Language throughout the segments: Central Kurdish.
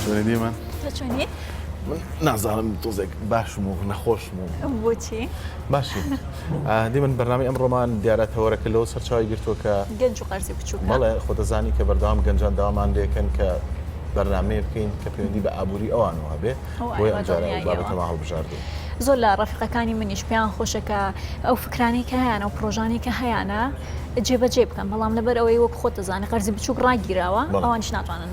چۆنی دیمەن؟ تۆ چۆنی؟ من نازانم تۆزێک باشم و نەخۆشم و بۆچی؟ باشی دیمەن بەرنامەی ئەمڕۆمان دیارە تەوەرەکە لەوە سەرچاوی گرتووە کە گەنج و قەرزی بچووکە. بەڵێ خۆ دەزانی کە بەردەوام گەنجان داوامان لێکەن کە بەرنامەیە بکەین کە پەیوەندی بە ئابووری ئەوانەوە هەبێ بۆیە ئەم جارە ئەو بابەتەمان هەڵبژاردووە. زۆر لە ڕەفیقەکانی منیش پێیان خۆشە کە ئەو فکرانەی کە هەیانە و پڕۆژانەی کە هەیانە جێبەجێ بکەن بەڵام لەبەر ئەوەی وەک خۆت دەزانی قەرزی بچووک ڕاگیراوە ئەوانیش ناتوانن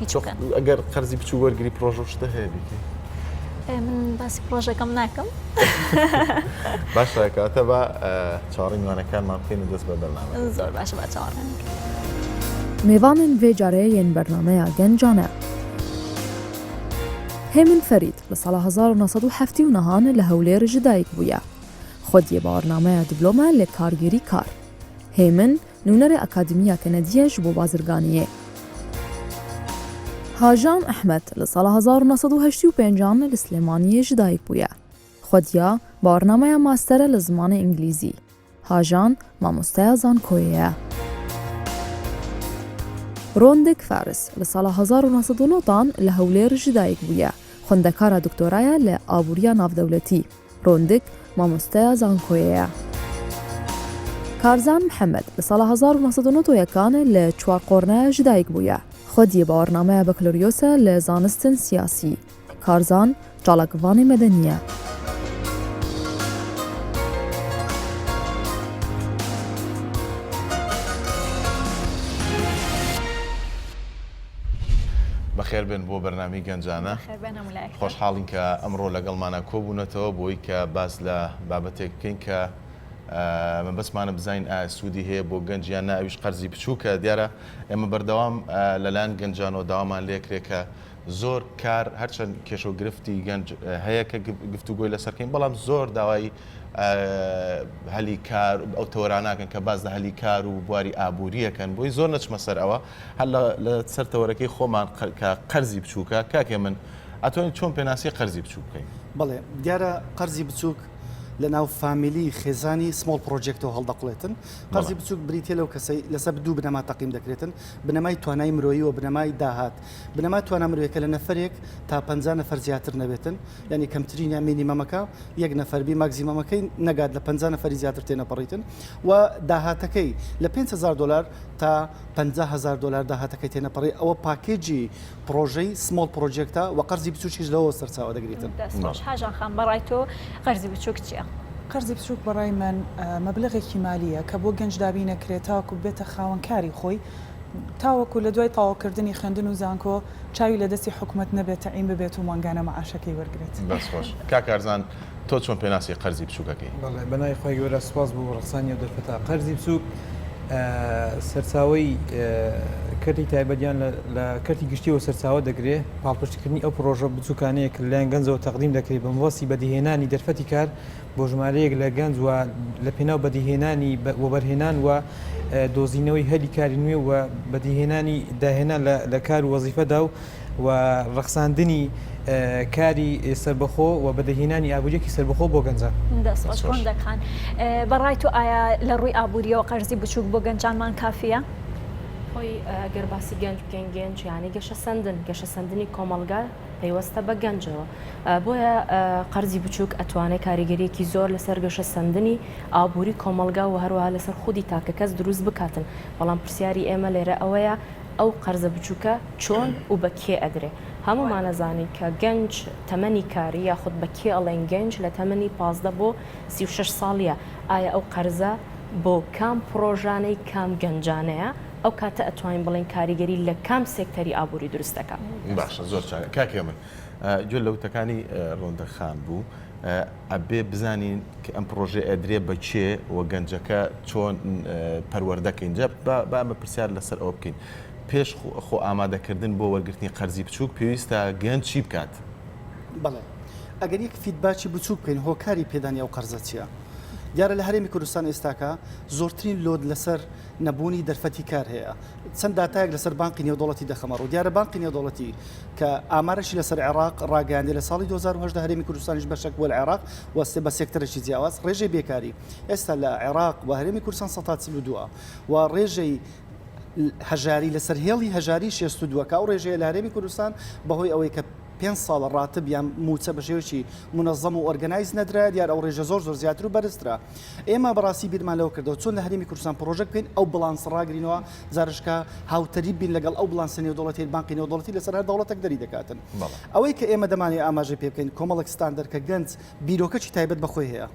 هیچ بکەن. ئەگەر قەرزی بچووک وەرگری پڕۆژە و شتە هەیە بیکەی؟ من باسی پڕۆژەکەم ناکەم. باشە کەواتە با چاوەڕێی میوانەکانمان بکەین و دەست بە بەرنامە. زۆر باشە با چاوەڕێیان بکەین. Mêvanên vê carê yên bernameya Gencane. Hêmin Ferîd li sala 1979 an li Hewlêr ji dayik bûye. Xwediyê bawernameya diplome li kargêrî kar. Hêmin nûnerê Akademiya Kenedî ye ji bo bazirganiyê. Hajan Ehmed li sala 1985 an li Silêmaniyê ji dayik bûye. Xwediya bawernameya master e li zimanê îngilîzî. Hajan mamosteya zankoyê ye. Rondik Faris li sala 1990 an li Hewlêr ji dayik bûye. Xwendekara doktora ye li aboriya navdewletî. Rondik mamosteya zankoyê ye. Karzan Mihemed li sala 1991 an li Çwarqorne ji dayik bûye. Xwediyê bawernameya bekaloryos e li zanistên siyasî. Karzan çalakvanê medenî ye. بەخێر بێن بۆ بەرنامەی گەنجانە. خۆشحاڵین کە ئەمڕۆ لەگەڵمانە کۆبوونەتەوە بۆی کە باس لە بابەتێک بکەین کە مەبەستمانە بزانین ئایا سوودی هەیە بۆ گەنج یان نا ئەویش قەرزی بچووکە دیارە ئێمە بەردەوام لەلایەن گەنجانەوە داوامان لێکرێ کە زۆر کار هەرچەند کێشە و گرفتی گەنج هەیە کە گفتوگۆی لەسەر کەین بەڵام زۆر داوای هەلی کار ئەو تەوەراناکەن کە باز لە هەلی کار و بواری ئابووریەکەن بۆی زۆر نەچمە سەر ئەوە هەر لە سەر تەوەرەکەی خۆمان کە قەرزی بچووکە کاکێ من ئەتوانین چۆن پێناسی قەرزی بچووک بکەین؟ بەڵێ دیارە قەرزی بچووک لە ناو family خێزانی small project ەوە هەڵدەقڵێتن قەرزی بچووک بریتە لەو کەسەی لەسەر دوو بنەما تەقیم دەکرێتن بنەمای توانای مرۆیی و بنەمای داهات بنەما توانا مرۆیەکە لە نەفەرێک تا 50 نەفەر زیاتر نەبێتن یعنی کەمترین یا minimum ەکە یەک نەفەر بی maximum ەکەی نەگات لە 50 نەفەری زیاتر تێنەپەڕیتن و داهاتەکەی لە 5000 دلار تا 50000 دلار داهاتەکەی تێنەپەڕی ئەوە package ی پرۆژەی small project ە و قەرزی بچووکیش لەوە سەرچاوە دەگریتن. دەست خۆش هاژان خان بەڕای تۆ قەرزی بچووک چییە؟ قەرزی بچووک بەڕای من مەبلەغێکی مالییە کە بۆ گەنج دابین ئەکرێت تاوەکو ببێتە خاوەن کاری خۆی تاوەکو لە دوای تەواوکردنی خوێندن و زانکۆ چاوی لە دەستی حکومەت نەبێت تەعین ببێت و مانگانە مەعاشەکەی وەرگرێت. دەست خۆش کاک کارزان تۆ چۆن پێناسی قەرزی بچوک ئەکەی؟ بەڵێ بەناوی خوای گەورە سوپاس بۆ ڕەخسانی ئەو دەرفەتە. قەرزی بچوک سەرچاوەی کەرتی تایبەت یان لە کەرتی گشتیەوە سەرچاوە دەگرێ، پاڵپشتیکردنی ئەو پڕۆژە بچوکانەیە کە لەلایەن گەنجەوە تەقدیم دەکرێت بە مەبەستی بەدیهێنانی دەرفەتی کار بۆ ژمارەیەک لە گەنج و لە پێناو بەدیهێنانی وەبەرهێنان و دۆزینەوەی هەلی کاری نوێ و بەدیهێنانی داهێنان لە کار و وەزیفەدا و و ڕەخساندنی کاری سەربەخۆ و بەدەهێنانی ئابووریەکی سەربەخۆ بۆ گەنجان. دەست خۆش ڕۆندەک خان. بەڕای تۆ ئایا لە ڕووی ئابووریەوە قەرزی بچووک بۆ گەنجانمان کافیە؟ خۆی گەر باسی گەنج بکەین گەنج یانی گەشەسەندن، گەشەسەندنی کۆمەڵگا پەیوەستە بە گەنجەوە. بۆیە قەرزی بچووک ئەتوانێت کاریگەریەکی زۆر لەسەر گەشەسەندنی ئابووری کۆمەڵگا و هەروەها لەسەر خودی تاکەکەس دروست بکاتن. بەڵام پرسیاری ئێمە لێرە ئەوەیە ئەو قەرزە بچووکە چۆن و بە کێ ئەدرێ؟ هەموومان ئەزانین کە گەنج تەمەنی کاری یاخود بە کێ ئەڵێن گەنج لە تەمەنی 15 بۆ 36 ساڵیە ئایا ئەو قەرزە بۆ کام پڕۆژانەی کام گەنجانەیە ئەو کاتە ئەتوانین بڵێین کاریگەری لە کام سێکتەری ئابووری دروست دەکا. باشە زۆر چاکە کاک هێمن گوێ لە وتەکانی ڕۆندە خان بوو ئەبێ بزانین کە ئەم پڕۆژەیە ئەدرێ بە کێ و گەنجەکە چۆن پەروەردەکەین جا با ئەمە پرسیار لەسەر ئەوە بکەین پێش خۆ ئامادەکردن بۆ وەرگرتنی قەرزی بچووک پێویستە گەنج چی بکات؟ بەڵێ ئەگەر یەک feedback ی بچووک بکەین هۆکاری پێدانی ئەو قەرزە چییە؟ دیارە لە هەرێمی کوردستان ئێستاکە زۆرترین load لەسەر نەبوونی دەرفەتی کار هەیە چەند داتایەک لەسەر بانقی نێودەوڵەتی دەخەمە ڕوو دیارە بانقی نێودەوڵەتی کە ئامارەشی لەسەر عێراق ڕاگەیاندی لە ساڵی 2010 هەرێمی کوردستانیش بەشێک بووە لە عێراق و بە سێکتەرێکی جیاواز ڕێژەی بێکاری ئێستا لە عێراق و هەرێمی کوردستان 142 و ڕێژەی. هەژاری لەسەر هێڵی هەژاری 62 کە ئەو ڕێژەیە لە هەرێمی کوردستان بەهۆی ئەوەی کە پێنج ساڵە ڕاتب یان مووچە بە شێوەیەکی مونەزەم و organize نەدرایە دیار ئەو ڕێژە زۆر زۆر زیاتر و بەرزترە ئێمە بەڕاستی بیرمان لەوە کردەوە چۆن لە هەرێمی کوردستان پڕۆژەک بکەین ئەو بڵانس ڕاگرینەوە جارشکە هاوتەریب بین لەگەڵ ئەو بڵانسە نێودەوڵەتی بانقی نێودەوڵەتی لەسەر هەر دەوڵەتێک دەری دەکاتن ئەوەی کە ئێمە دەمانەوێت ئاماژەی پێ بکەین کۆمەڵێک ستاندەر کە گەنج بیرۆکەکی تایبەت بە خۆی هەیە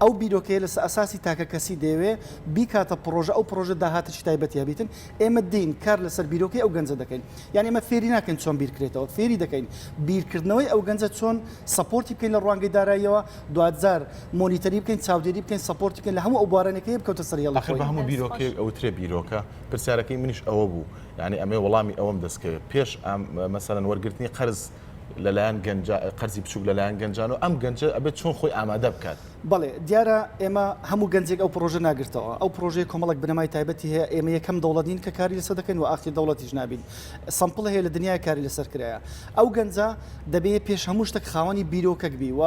ئەو بیرۆکەیە لەسەر ئەساسی تاکە کەسی دەیەوێ بیکاتە پڕۆژە ئەو پڕۆژە داهاتێکی تایبەتی هەبیتن ئێمە دێین کار لەسەر بیرۆکەی ئەو گەنجە دەکەین یان ئێمە فێری ناکەین چۆن بیرکرێتەوە فێری دەکەین بیرکردنەوەی ئەو گەنجە چۆن support ی بکەین لە ڕوانگەی داراییەوە دواجار monitor ی بکەین چاودێری بکەین support ی بکەین لە هەموو ئەو بوارانەی بکەوتە سەر هێڵی ئاخر بە خۆی. هەموو بیرۆکەیەک ئەوترێ بیرۆکە پرسیارەکەی منیش ئەوە بوو یانی ئەمەوێ وەڵامی ئەوەم دەست کەوێ پێش ئەم مەسەلەن وەرگرتنی قەرز لەلایەن گەنجا قەرزی بچووک لەلایەن گەنجانەوە ئەم گەنجە ئەبێت چۆن خۆی ئامادە بکات؟ بەڵێ دیارە ئێمە هەموو گەنجێک ئەو پڕۆژە ناگرتەوە، ئەو پڕۆژەیە کۆمەڵێک بنەمای تایبەتی هەیە، ئێمە یەکەم دەوڵەت نین کە کاری لەسەر دەکەین و ئاخیر دەوڵەتیش نابین، sample هەیە لە دنیایە کاری لەسەر کرایە. ئەو گەنجە دەبێ پێش هەموو شتێک خاوەنی بیرۆکەک بی و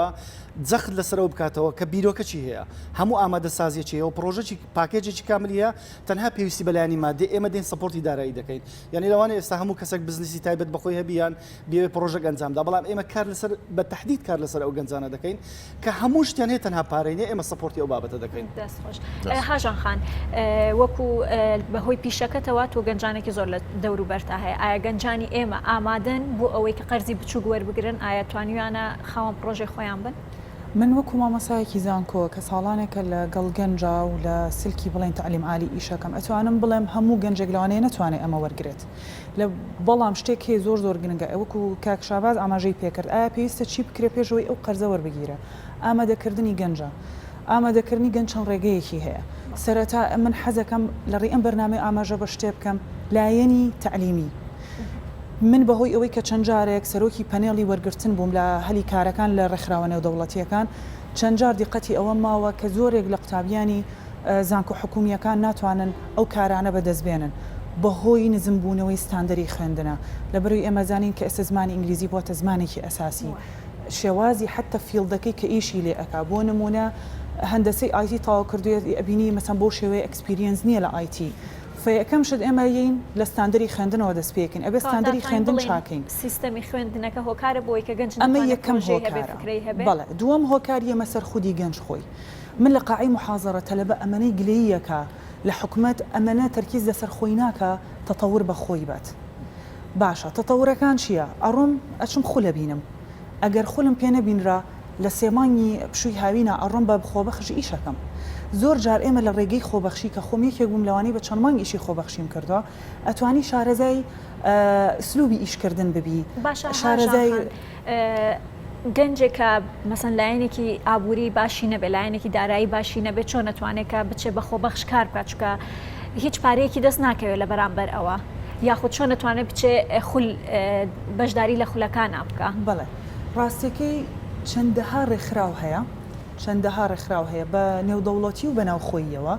جەخت لەسەر ئەو بکاتەوە کە بیرۆکەکی هەیە، هەموو ئامادەسازیەکی هەیە و پڕۆژەکی package ێکی کاملی هەیە، تەنها پێویستی بە لایەنی ماددی، ئێمە دێین support ی دارایی دەکەین. یانی لەوانەیە ئێستا هەموو کەسێک بزنسی تایبەت بە خۆی هەبی یان بیەوێ پڕۆژەک ئەنجام دا، بەڵام ئێمە کار لەسەر بە تەحدید کار لەسەر ئەو گەنجانە دەکەین کە هەموو شتیان هەیە تەنها پارەی نیە ئێمە support ی ئەو بابەتە دەکەین. دەست خۆش هاژان خان وەکو بەهۆی پیشەکەتەوە تۆ گەنجانێکی زۆر لە دەوروبەرتا هەیە ئایا گەنجانی ئێمە ئامادەن بۆ ئەوەی کە قەرزی بچووک وەربگرن ئایا توانیویانە خاوەن پڕۆژەی خۆیان بن؟ من وەکو مامۆستایەکی زانکۆ کە ساڵانێکە لە گەڵ گەنجا و لە سلکی بڵێین تەعلیم عالی ئیشەکەم ئەتوانم بڵێم هەموو گەنجێک لەوانەیە نەتوانێ ئەمە وەرگرێت لە بەڵام شتێک هەیە زۆر زۆر گرنگە وەکو کاک شاباز ئاماژەی پێکرد ئایا پێویستە چی بکرێت پێش ئەوەی ئەو قەرزە وەربگیرێ ئامادەکردنی گەنجە ئامادەکردنی گەنج چەند ڕێگەیەکی هەیە سەرەتا من حەزەکەم لە ڕێی ئەم بەرنامەی ئاماژە بە شتێ بکەم لایەنی تەعلیمی من بەهۆی ئەوەی کە چەند جارێک سەرۆکی پەنێڵی وەرگرتن بووم لە هەلی کارەکان لە ڕێکخراوە نێودەوڵەتییەکان چەند جار دیقەتی ئەوەم ماوە کە زۆرێک لە قوتابیانی زانکۆ حکومییەکان ناتوانن ئەو کارانە بەدەست بێنن بەهۆی نزمبوونەوەی ستاندەری خوێندنە لەبەرئەوەی ئێمە زانین کە ئێستا زمانی ئینگلیزی بووەتە زمانێکی ئەساسی شێوازی حەتتا field ەکەی کە ئیشی لێ ئەکا بۆ نموونە هەندەسەی IT تەواو کردوویە ئەبینی مەسەن بەو شێوەیە experience نییە لە IT فە یەکەم شت ئێمە یەین لە ستاندەری خوێندنەوە دەست پێکەین ئەبێ کەواتە ستاندەری ئەتوانین خوێندن بڵێین چاکەین. سیستەمی خوێندنەکە هۆکارە بۆ ئەوەی کە گەنج ئەمە نەتوانێ یەکەم پڕۆژەی هەبێ هۆکارە فکرەی هەبێ؟ بەڵێ دووەم هۆکار یەمە سەر خودی گەنج خۆی من لە قاعەی موحازەرە تەلەبە ئەمەنەی گلەیی ئەکا لە حکومەت ئەمەنە تەرکیز لەسەر خۆی ناکا تەتەور بە خۆی بات باشە تەتەورەکان چیە ئەڕۆم ئەچم خول ئەبینم ئەگەر خولم پێ نەبینرا لە سێ مانگی پشووی هاوینا ئەڕۆم بە خۆبەخش ئیش ئەکەم زۆر جار ئێمە لە ڕێگەی خۆبەخشی کە خۆم یەکێک بووم لەوانەی بە چەند مانگ ئیشی خۆبەخشیم کردوە ئەتوانی شارەزای ئسلوبی ئیشکردن ببی باشە هاژان شارەزای خان گەنجێک کە مەسەن لایەنێکی ئابووری باشی نەبێ لایەنێکی دارایی باشی نەبێت چۆن ئەتوانێت کە بچێ بە خۆبەخش کار بکات چونکە هیچ پارەیەکی دەست ناکەوێت لە بەرامبەر ئەوە یاخود چۆن ئەتوانێت بچێ خول بەشداری لە خولەکانا بکا؟ بەڵێ ڕاستیەکەی چەندەها ڕێکخراو هەیە چەندەها ڕێکخراو هەیە بە نێودەوڵەتی و بە ناوخۆییەوە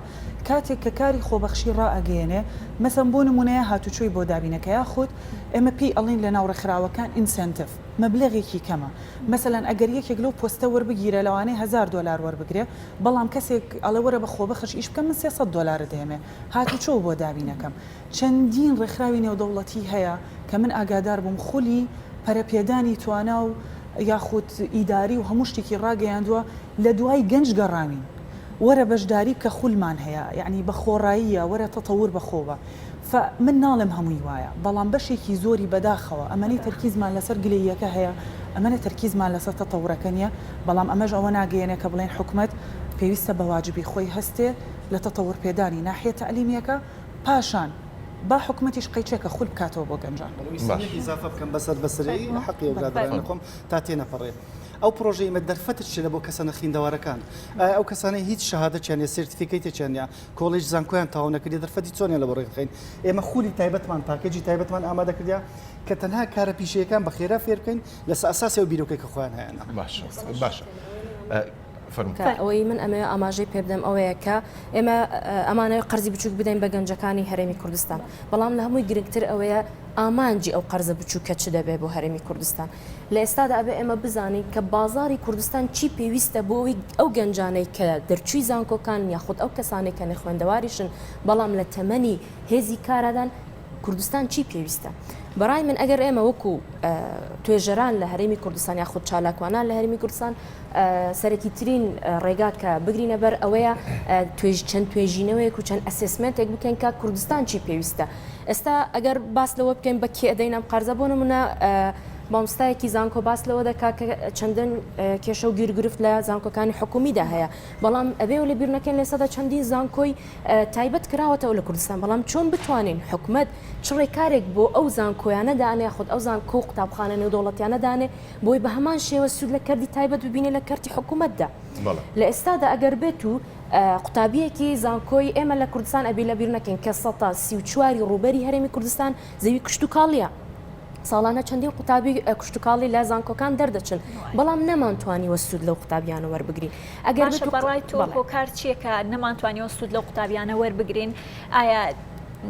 کاتێک کە کاری خۆبەخشی ڕائەگەیەنێ مەسەن بۆ نمونەیە هاتوچۆی بۆ دابینەکە یاخود ئێمە پێی ئەڵێین لە ناو ڕێکخراوەکان incentive مەبلەغێکی کەمە مەسەلەن ئەگەر یەکێک لەو پۆستە وەربگیرێ لەوانەیە هەزار دۆلار وەربگرێ بەڵام کەسێک ئەڵێ وەرە بە خۆبەخش ئیش بکە من 300 دۆلارت دەیەمێ هاتوچۆ بۆ دابینەکەم چەندین ڕێکخراوی نێودەوڵەتی هەیە کە من ئاگادار بووم خولی پەرەپێدانی توانا و یاخود ئیداری و هەموو شتێکی ڕاگەیاندووە لە دوای گەنج گەڕاوین وەرە بەشداری بکە خولمان هەیە یەعنی بە خۆڕاییە وەرە تەتەور بە خۆوە فە من ناڵێم هەمووی وایە بەڵام بەشێکی زۆری بەداخەوە ئەمەنەی تەرکیزمان لەسەر گلەییەکە هەیە ئەمەنە تەرکیزمان لەسەر تەتەورەکە نیە بەڵام ئەمەش ئەوە ناگەیەنێ کە بڵێین حکومەت پێویستە بە واجبی خۆی هەستێ لە تەتەور پێدانی ناحیە تەعلیمیەکە پاشان با حکومەتیش قەیچێکە خول بکاتەوە بۆ گەنجان. ویستم یەک ئیزافە بکەم بەسەر بەسرەی حەقی ئەو برادەرانە خۆم تا تێنەپەڕێ. ئەو پڕۆژەی ئێمە دەرفەتە چێ بۆ کەسە نەخیندەوارەکان. ئایا ئەو کەسانەی هیچ شەهادەچیان نیە certificate ێکیان نیە کۆڵێج زانکۆیان تەواو نەکردیە دەرفەتی چۆنیان لە بۆ ڕێکبخەین ئێمە خولی تایبەتمان package ی تایبەتمان ئامادە کردیە کە تەنها کارە پیشەیەکان بە خێرا فێر بکەین لەسەر ئەساسی ئەو بیرۆکەی کە خۆیان هەیانە. باشە باشە فەرموو. کە ئەوەی من ئەمەوێ ئاماژەی پێ بدەم ئەوەیە کە ئێمە ئەمانەوێ قەرزی بچووک بدەین بە گەنجەکانی هەرێمی کوردستان بەڵام لە هەمووی گرنگتر ئەوەیە. ئامانجی ئەو قەرزە بچووکە چ دەبێ بۆ هەرێمی کوردستان؟ لە ئێستادا ئەبێ ئێمە بزانین کە بازاڕی کوردستان چی پێویستە بۆ ئەوەی ئەو گەنجانەی کە دەرچووی زانکۆکانن یاخود ئەو کەسانەی کە نەخوێندەواریشن بەڵام لە تەمەنی هێزی کارادان کوردستان چی پێویستە؟ بەڕای من ئەگەر ئێمە وەکو توێژەران لە هەرێمی کوردستان یاخود چالاکوانان لە هەرێمی کوردستان سەرەکی ترین ڕێگا کە بگرینە بەر ئەوەیە توێژ چەند توێژینەوەیەک و چەند assessment ێک بکەین کە کوردستان چی پێویستە ئێستا ئەگەر باس لەوە بکەین بە کێ ئەدەین ئەم قەرزە بۆ نمونە مامۆستایەکی زانکۆ باس لەوە دەکات کە چەندن کێشە و گیرگرفت لە زانکۆکانی حکومیدا هەیە بەڵام ئەبێ و لە بیر نەکەین لە سەدا چەندین زانکۆی تایبەت کراوەتەوە لە کوردستان بەڵام چۆن بتوانین حکومەت چ ڕێکارێک بۆ ئەو زانکۆیانە دانێ یاخود ئەو زانکۆ و قوتابخانە نێودەوڵەتیانە دانێ بۆی بە هەمان شێوە سوود لە کەرتی تایبەت ببینێ لە کەرتی حکوومەتدا. لە ئێستادا ئەگەر بێت و قوتابییەکی زانکۆی ئێمە لە کوردستان ئەبی لە بیر نەکەین کە سەتا 34 ڕووبەری هەرێمی کوردستان زەوی کشتوکاڵیە. ساڵانە چەندین قوتابی کشتوکاڵی لە زانکۆکان دەردەچن بەڵام نەمانتوانیوە سوود لەو قوتابیانە وەربگرین. ئەگەر باشە بەڕای تۆ هۆکار چییە کە نەمانتوانیوە سوود لەو قوتابیانە وەربگرین؟ ئایا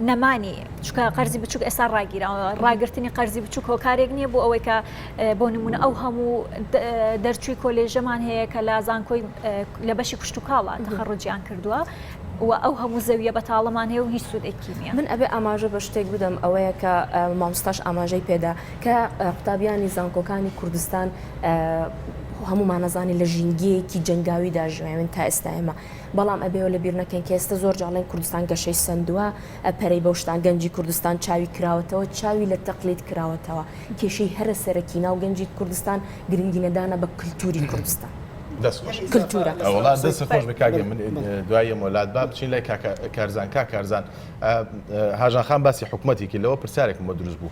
نەمانی چونکە قەرزی بچوک ئێستا ڕاگیراوە ڕاگرتنی قەرزی بچوک هۆکارێک نییە بۆ ئەوەی کە بۆ نمونە ئەو هەموو دەرچووی کۆلێژەمان هەیە کە لە زانکۆی لە بەشی کشتوکاڵە تەخەڕوجیان کردووە و ئەو هەموو زەویە بەتاڵەمان هەیە و هیچ سوودێکی نییە. من ئەبێ ئاماژە بە شتێک بدەم ئەوەیە کە مامۆستاش ئاماژەی پێدا کە قوتابیانی زانکۆکانی کوردستان هەموومان ئەزانین لە ژینگەیەکی جەنگاویدا ژیاوین تا ئێستا ئێمە بەڵام ئەبێ لە بیر نەکەین کە ئێستا زۆر جاڵێن کوردستان گەشەی سەندووە پەرەی بەو شتان گەنجی کوردستان چاوی کراوەتەوە چاوی لە تەقلید کراوەتەوە کێشەی هەرە سەرەکی ناو گەنجی کوردستان گرنگی نەدانە بە کلتوری کوردستان. دەست خۆش کلتورە. وەڵا دەست خۆش بێ کاک من دوای یەمەوە لات با بچین لای کاکە کارزان کاک کارزان هاژان خان باسی حکومەتی کرد لەوە پرسیارێکم بۆ دروست بوو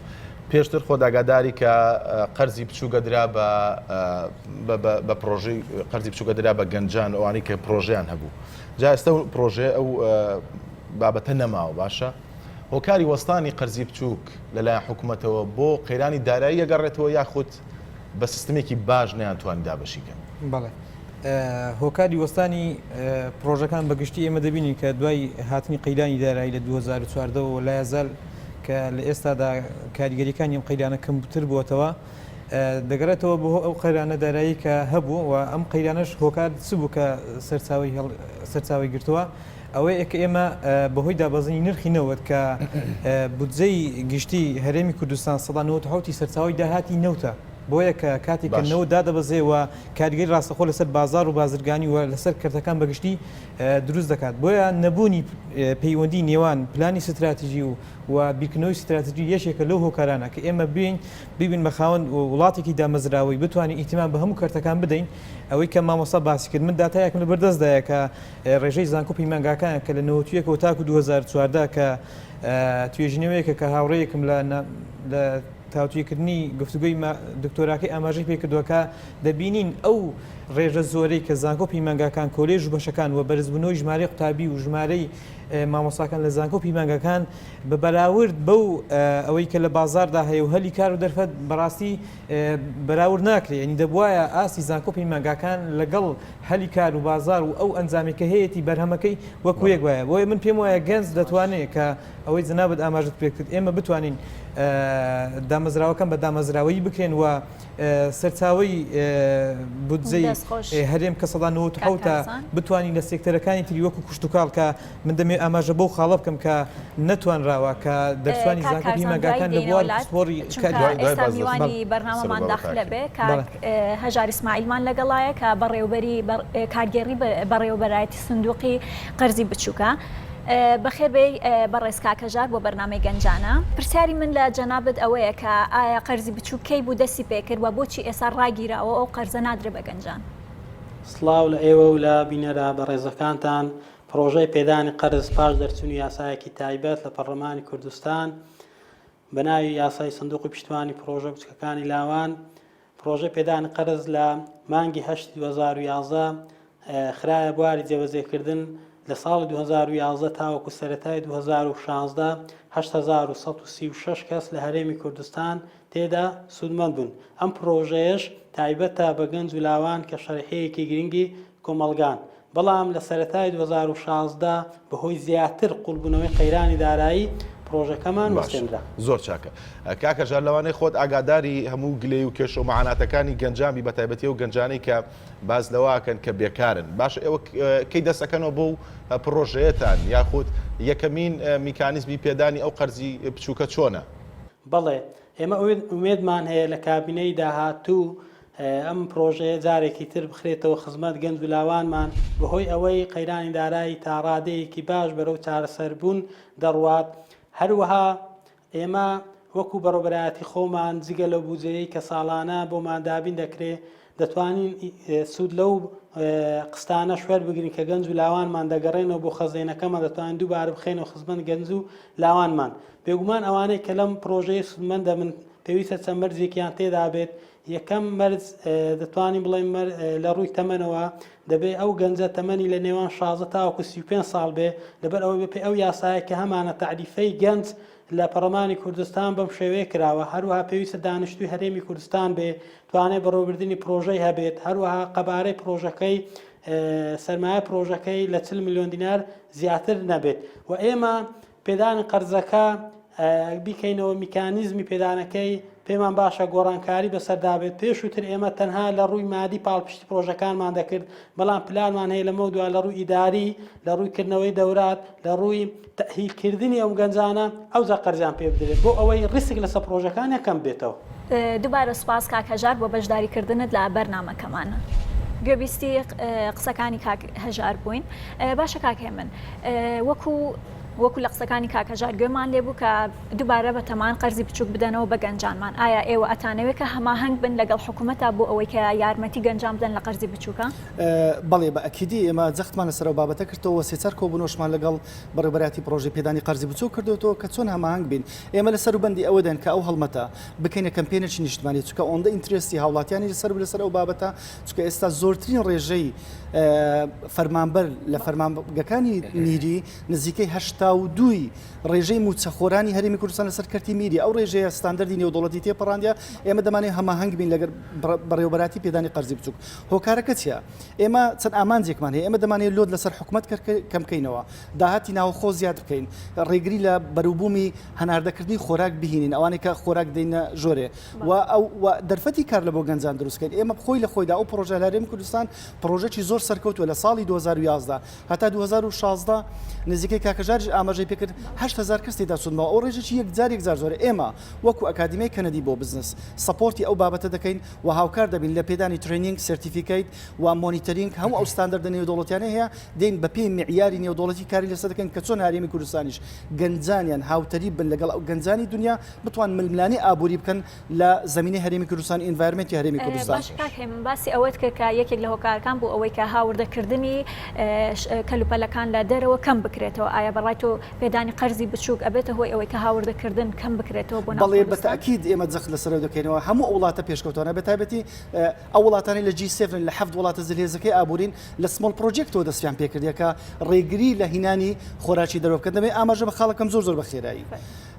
پێشتر خۆت ئاگاداری کە قەرزی بچووکە درا بە بە پرۆژەی قەرزی بچووکە درا بە گەنجان ئەوانەی کە پرۆژیان هەبوو جا ئێستا پرۆژێ ئەو بابەتە نەماوە باشە هۆکاری وەستانی قەرزی بچووک لەلایەن حکوومەتەوە بۆ قەیرانی دارایی ئەگەڕێتەوە یاخود بە سیستمێکی باش نەیانتوانی دابەشی کەن؟ بەڵێ هۆکاری وەستانی پڕۆژەکان بە گشتی ئێمە دەبینین کە دوای هاتنی قەیرانی دارایی لە 2014 وە لایەزال کە لە ئێستادا کاریگەریەکانی ئەم قەیرانە کەمتر بووەتەوە دەگەڕێتەوە بۆ ئەو قەیرانە دارایی کە هەبوو و ئەم قەیرانەش هۆکار چ بوو کە سەرچاوەی سەرچاوەی گرتووە ئەوەیە کە ئێمە بەهۆی دابەزینی نرخی نەوت کە بودجەی گشتی هەرێمی کوردستان 97 سەرچاوەی داهاتی نەوتە بۆیە کە کاتێک کە نەوت دادەبەزێ و کاریگەری ڕاستەخۆ لەسەر بازار و بازرگانی و لەسەر کەرتەکان بەگشتی دروست دەکات بۆیە نەبوونی پەیوەندی نێوان پلانی ستراتیژی و و بیرکردنەوەی ستراتیژی یەکێکە لەو هۆکارانە کە ئێمە بین ببین بە خاوەن وڵاتێکی دامەزراوەی بتوانین ئیهتیمام بە هەموو کەرتەکان بدەین ئەوەی کە مامۆستا باسی کرد من داتایەکم لە بەردەستدایە کە ڕێژەی زانکۆ پەیمانگاکان کە لە 91 تاکو 2014 کە توێژینەوەیەکە کە هاوڕێیەکم لە لە تاوتوێکردنی گفتوگۆی دکتۆراکەی ئاماژەی پێکردووە کە دەبینین ئەو ڕێژە زۆرەی کە زانکۆ پەیمانگاکان کۆلێژ و بەشەکان و بەرزبوونەوەی ژمارەی قوتابی و ژمارەی مامۆستاکان لە زانکۆ پەیمانگاکان بە بەراورد بەو ئەوەی کە لە بازاردا هەیە و هەلی کار و دەرفەت بەڕاستی بەراورد ناکرێت یعنی دەبوایە ئاستی زانکۆ پەیمانگاکان لەگەڵ هەلی کار و بازار و ئەو ئەنجامی کە هەیەی بەرهەمەکەی وەکو یەک وایە بۆیە من پێم وایە گەنج دەتوانێت کە ئەوەی جەنابت ئاماژەت پێکرد ئێمە بتوانین دامەزراوەکان بە دامەزراوەیی بکرێن و سەرچاوەی بودجەی هەرێم کە 97 بتوانین لە سێکتەرەکانی تری وەکو کشتوکاڵ کە من دەمێ ئاماژە بەو خاڵە بکەم کە نەتوانراوە کە دەرچوانی زانکۆ پەیمانگاکان لە بواری پسپۆڕی ئێستا میوانی بەرنامەمان داخلە بێ کاک هەژار ئیسماعیلمان لەگەڵایە کە بەڕێوبەری کارگێڕی بەڕێوەبەرایەتی سندوقی قەرزی بچووکە. بەخێر بێی بەڕێز کاک هەژار بۆ بەرنامەی گەنجانە. پرسیاری من لە جەنابت ئەوەیە کە ئایا قەرزی بچووک کەی بوو دەستی پێکرد و بۆچی ئێستا ڕاگیراوە و ئەو قەرزە نادرێ بە گەنجان؟ سڵاو لە ئێوە و لە بینەرە بەڕێزەکانتان. پڕۆژەی پێدانی قەرز پاش دەرچوونی یاسایەکی تایبەت لە پەڕلەمانی کوردستان بە ناوی یاسای سندوقی پشتیوانی پڕۆژە بچکەکانی لاوان، پڕۆژەی پێدانی قەرز لە مانگی هەشتی 2011 خرایە بواری جێبەجێکردن، لە ساڵی 2011 تاوەکو سەرەتای 2016 8136 کەس لە هەرێمی کوردستان تێدا سوودمەند بوون. ئەم پڕۆژەیەش تایبەتە بە گەنج و لاوان کە شەریحەیەکی گرنگی کۆمەڵگان. بەڵام لە سەرەتای 2016 بەهۆی زیاتر قوڵبوونەوەی قەیرانی دارایی، پڕۆژەکەمان باشە وەستێنرا. زۆر چاکە کاک هەژار لەوانەیە خۆت ئاگاداری هەموو گلەی و کێشە و مەعاناتەکانی گەنجان بی بەتایبەتی ئەو گەنجانەی کە باس لەوە ئەکەن کە بێکارن باشە ئێوە کەی دەست ئەکەنەوە بەو پڕۆژەیەتان یاخود یەکەمین میکانیزمی پێدانی ئەو قەرزی بچووکە چۆنە؟ بەڵێ ئێمە ئومێدمان هەیە لە کابینەی داهاتوو ئەم پڕۆژەیە جارێکی تر بخرێتەوە خزمەت گەنج و لاوانمان، بەهۆی ئەوەی قەیرانی دارایی تا ڕادەیەکی باش بەرەو چارەسەربوون دەڕوات، هەروەها ئێمە وەکو بەڕێوەبەرایەتی خۆمان جگە لەو بوجەیەی کە ساڵانە بۆمان دابین دەکرێ دەتوانین سوود لەو قستانەش وەربگرین کە گەنج و لاوانمان دەگەڕێنەوە بۆ خەزێنەکەمان دەتوانین دووبارە بخەینەوە خزمەت گەنج و لاوانمان. بێگومان ئەوانەی کە لەم پڕۆژەیە سوودمەند دەبن پێویستە چەند مەرجێکیان تێدابێت، یەکەم مەرج دەتوانین بڵێین لە ڕووی تەمەنەوە دەبێ ئەو گەنجە تەمەنی لە نێوان 16 تاوەکو 35 ساڵ بێ لەبەر ئەوەی بەپێی ئەو یاسایە کە هەمانە تەعریفەی گەنج لە پەڕەمانی کوردستان بەم شێوەیە کراوە هەروەها پێویستە دانیشتووی هەرێمی کوردستان بێ توانای بەڕێوەبردنی پرۆژەی هەبێت هەروەها قەبارەی پرۆژەکەی سەرمایە پرۆژەکەی لە 40 ملیۆن دینار زیاتر نەبێت و ئێمە پێدانی قەرزەکە بیکەینەوە میکانیزمی پێدانەکەی پێمان باشە گۆڕانکاری بەسەردا بێت، پێشووتر ئێمە تەنها لە ڕووی مادی پاڵپشتی پرۆژەکانمان دەکرد، بەڵام پلانمان هەیە لەمەودوا لە ڕووی ئیداری، لە ڕووی کردنەوەی دەورات، لە ڕووی تەئهیلکردنی ئەم گەنجانە ئەوجا قەرزیان پێ بدرێت بۆ ئەوەی ڕیسک لەسەر پرۆژەکانیان کەم بێتەوە. دووبارە سوپاس کاک هەژار بۆ بەشداری کردنت لە بەرنامەکەمان. گوێبیستی قسەکانی کاک هەژار بووین. باشە کاک هێمن وەکو وەکو لە قسەکانی کاک هەژار گوێمان لێ بوو کە دووبارە بە تەمان قەرزی بچووک بدەنەوە بە گەنجانمان ئایا ئێوە ئەتانەوێ کە هەماهەنگ بن لەگەڵ حکوومەتا بۆ ئەوەی کە یارمەتی گەنجان بدەن لە قەرزی بچووکە؟ بەڵێ بە ئەکیدی ئێمە جەختمان لەسەر ئەو بابەتە کردەوە و سێ چار کۆبوونەوەشمان لەگەڵ بەڕێوەبەرایەتی پڕۆژەی پێدانی قەرزی بچووک کردۆتەوە کە چۆن هەماهەنگ بین ئێمە لە سەروبەندی ئەوەداین کە ئەو هەڵمەتە بکەینە کەمپێنێکی نیشتمانی چونکە ئەوەندە interest ی هاوڵاتیانی لەسەر بوو لەسەر ئەو بابەتە چونکە ئێستا زۆرترین ڕێژەی فەرمانبەر لە فەرمانگەکانی میری نزیکەی 82 ڕێژەی مووچەخۆرانی هەرێمی کوردستان لەسەر کەرتی میری ئەو ڕێژەیە ستاندەردی نێودەوڵەتی تێپەڕاندە ئێمە دەمانێت هەماهەنگ بین لەگەر بەڕێوەبەراتی پێدانی قەرزی بچووک هۆکارەکە چییە؟ ئێمە چەند ئامانجێکمان هەیە ئێمە دەمانێت load لەسەر حکومەت کەمکەینەوە داهاتی ناوخۆ زیاد بکەین ڕێگری لە بەروبوومی هەناردەکردنی خۆراک بهینین ئەوانەی کە خۆراک دێنە ژۆرێ و ئەو و دەرفەتی کار لە بۆ گەنجان دروست کەین ئێمە خۆی لە خۆیدا ئەو پڕۆژە لە هەرێمی کوردستان پڕۆژەکی زۆر سەرکەوتووە لە ساڵی 2011 هەتا 2016 نزیکەی کاکە ژاریش ئاماژەی پێکرد 8000 کەس تێدا سوودمەوە ئەو ڕێژەکی یەکجار یەکجار زۆرە ئێمە وەکو ئەکادیمیای کەنەدی بۆ بزنس support ی ئەو بابەتە دەکەین و هاوکار دەبین لە پێدانی training certificate و monitoring هەموو ئەو ستاندەردە نێودەوڵەتیانەی هەیە دێین بەپێی معیاری نێودەوڵەتی کاری لەسەر دەکەین کە چۆن هەرێمی کوردستانیش گەنجانیان هاوتەریب بن لەگەڵ ئەو گەنجانی دنیا بتوان ململانێی ئابووری بکەن لە زەمینەی هەرێمی کوردستان environment ی هەرێمی کوردستان. باشە کاک هێمن باسی ئەوەت کرد کە یەکێک لە هۆکارەکان بۆ ئەوەی کە هاوردەکردنی کەلوپەلەکان لە دەرەوە کەم بکرێتەوە ئایا بەڕای تۆ پێدانی قەرزی بچووک ئەبێتە هۆی ئەوەی کە هاوردەکردن کەم بکرێتەوە بۆ ناو بەڵێ بە کوردستان؟ تەئکید ئێمە جەخت لەسەر ئەو دەکەینەوە هەموو ئەو وڵاتە پێشکەوتوانە بە تایبەتی ئەو وڵاتانەی لە G seven لە حەفت وڵاتە زلهێزەکەی ئابوورین لە small project ەوە دەستیان پێکردیە کە ڕێگری لە هینانی خۆراکی دەرەوە بکەن دەمەوێت ئاماژە بە خاڵەکەم زۆر زۆر بە خێرایی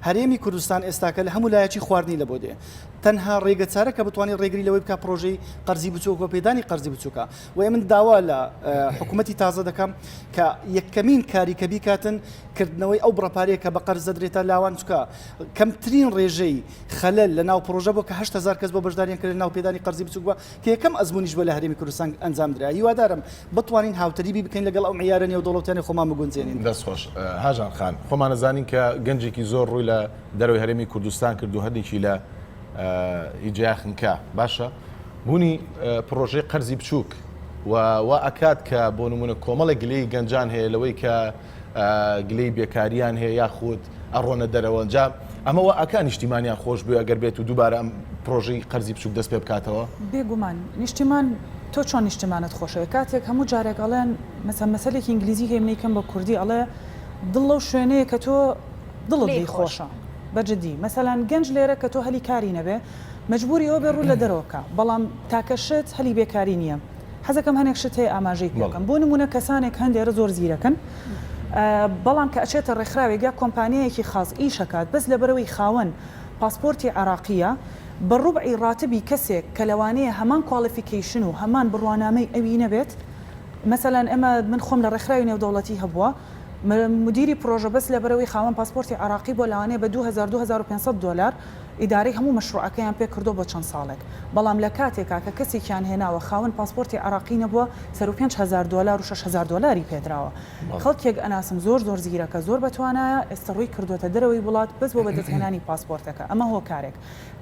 هەرێمی کوردستان ئێستاکە لە هەموو لایەکی خواردنی لە بۆ دێ تەنها ڕێگە چارە کە بتوانێت ڕێگری لەوەی بکە پرۆژەی قەرزی بچووک و پێدانی قەرزی بچووکە و من داوا لە حکوومەتی تازە دەکەم کە یەکەمین کاری کە بیکاتن کردنەوەی ئەو بڕە پارەیە کە بە قەرز دەدرێتە لاوان چکە کەمترین ڕێژەی خەلەل لە ناو پرۆژە بۆ کە 8000 کەس بۆ بەشداریان کرد ناو پێدانی قەرزی بچووک بووە کە یەکەم ئەزموونیش بووە لە هەرێمی کوردستان ئەنجام درا هیوادارم بتوانین هاوتەریبی بکەین لەگەڵ ئەو معیارە نێودەوڵەتیانەی خۆمان بگونجێنین. دەست خۆش هاژان خان. خۆمان ئەزانین کە گەنجێکی زۆر ڕووی لە دەرەوەی هەرێمی کوردستان کرد و هەندێکی لە ئیجیا خنکا باشە بوونی پڕۆژەی قەرزی بچووک و وا ئەکات کە بۆ نمونە کۆمەڵێک گلەی گەنجان هەیە لەوەی کە گلەی بێکاریان هەیە یاخود ئەڕۆنە دەرەوە جا ئەمە وا ئەکا نیشتیمانیان خۆش بوێ ئەگەر بێت و دووبارە ئەم پڕۆژەی قەرزی بچوک دەست پێ بکاتەوە؟ بێگومان نیشتیمان تۆ چۆن نیشتیمانت خۆشەوێ کاتێک هەموو جارێک ئەڵێن مەسەن مەسەلێکی ئینگلیزی هەیە من ئەیکەم بە کوردی ئەڵێ دڵ لەو شوێنەیە کە تۆ دڵت لێی خۆشە بە جدی مەسەلەن گەنج لێرە کە تۆ هەلی کاری نەبێ مەجبوری ئەوە بێ ڕوو لە دەرەوە بکا بەڵام تاکە شت هەلی بێکاری نییە حەزەکەم هەنێک شت هەیە ئاماژەی پێ بکەم بۆ نمونە کەسانێک هەن لێرە زۆر زیرەکن بەڵام کە ئەچێتە ڕێکخراوێک یا کۆمپانیایەکی خاص ئیشەکات بەس لەبەرئەوەی خاوەن پاسپۆرتی عێراقیە بە ڕوبعی ڕاتبی کەسێک کە لەوانەیە هەمان qualification و هەمان بڕوانامەی ئەوی نەبێت مەسەلەن ئێمە من خۆم لە ڕێکخراوی نێودەوڵەتی هەبووە. مدیری پرۆژە بەس لەبەرئەوەی خاوەن پاسپۆرتی عێراقی بووە لەوانەیە بە 2000 2500 دۆلار ئیدارەی هەموو مەشروعەکەیان پێ کردووە بۆ چەند ساڵێک بەڵام لە کاتێکا کە کەسێکیان هێناوە خاوەن پاسپۆرتی عێراقی نەبووە سەرو 5000 دۆلار و 6000 دۆلاری پێدراوە خەڵکێک ئەناسم زۆر زۆر زیرەکە زۆر بەتوانایە ئێستا ڕووی کردووەتە دەرەوەی وڵات بەس بۆ بەدەستهێنانی پاسپۆرتەکە ئەمە هۆکارێک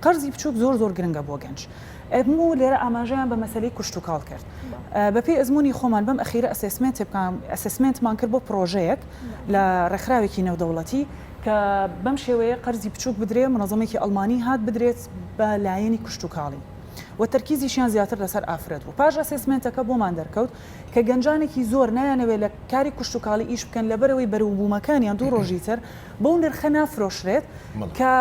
قەرزی بچووک زۆر زۆر گرنگە بۆ گەنج. هەموو لێرە ئاماژەیان بە مەسەلەی کوشتوکاڵ کرد. بەپێی ئەزموونی خۆمان بەم ئەخیرە assessment مان کرد بۆ پڕۆژەیەک لە ڕێکخراوێکی نێودەوڵەتی کە بەم شێوەیە قەرزی بچووک بدرێ، مونەزەمەیەکی ئەڵمانی هات بدرێت بە لایەنی کوشتوکاڵی و تەرکیزیشیان زیاتر لەسەر ئافرەت بوو. پاش assessment ەکە بۆمان دەرکەوت کە گەنجانێکی زۆر نایانەوێت لە کاری کوشتوکاڵی ئیش بکەن لەبەرئەوەی بەروبوومەکانیان دوو ڕۆژی تر بەو نرخە نافرۆشرێت کە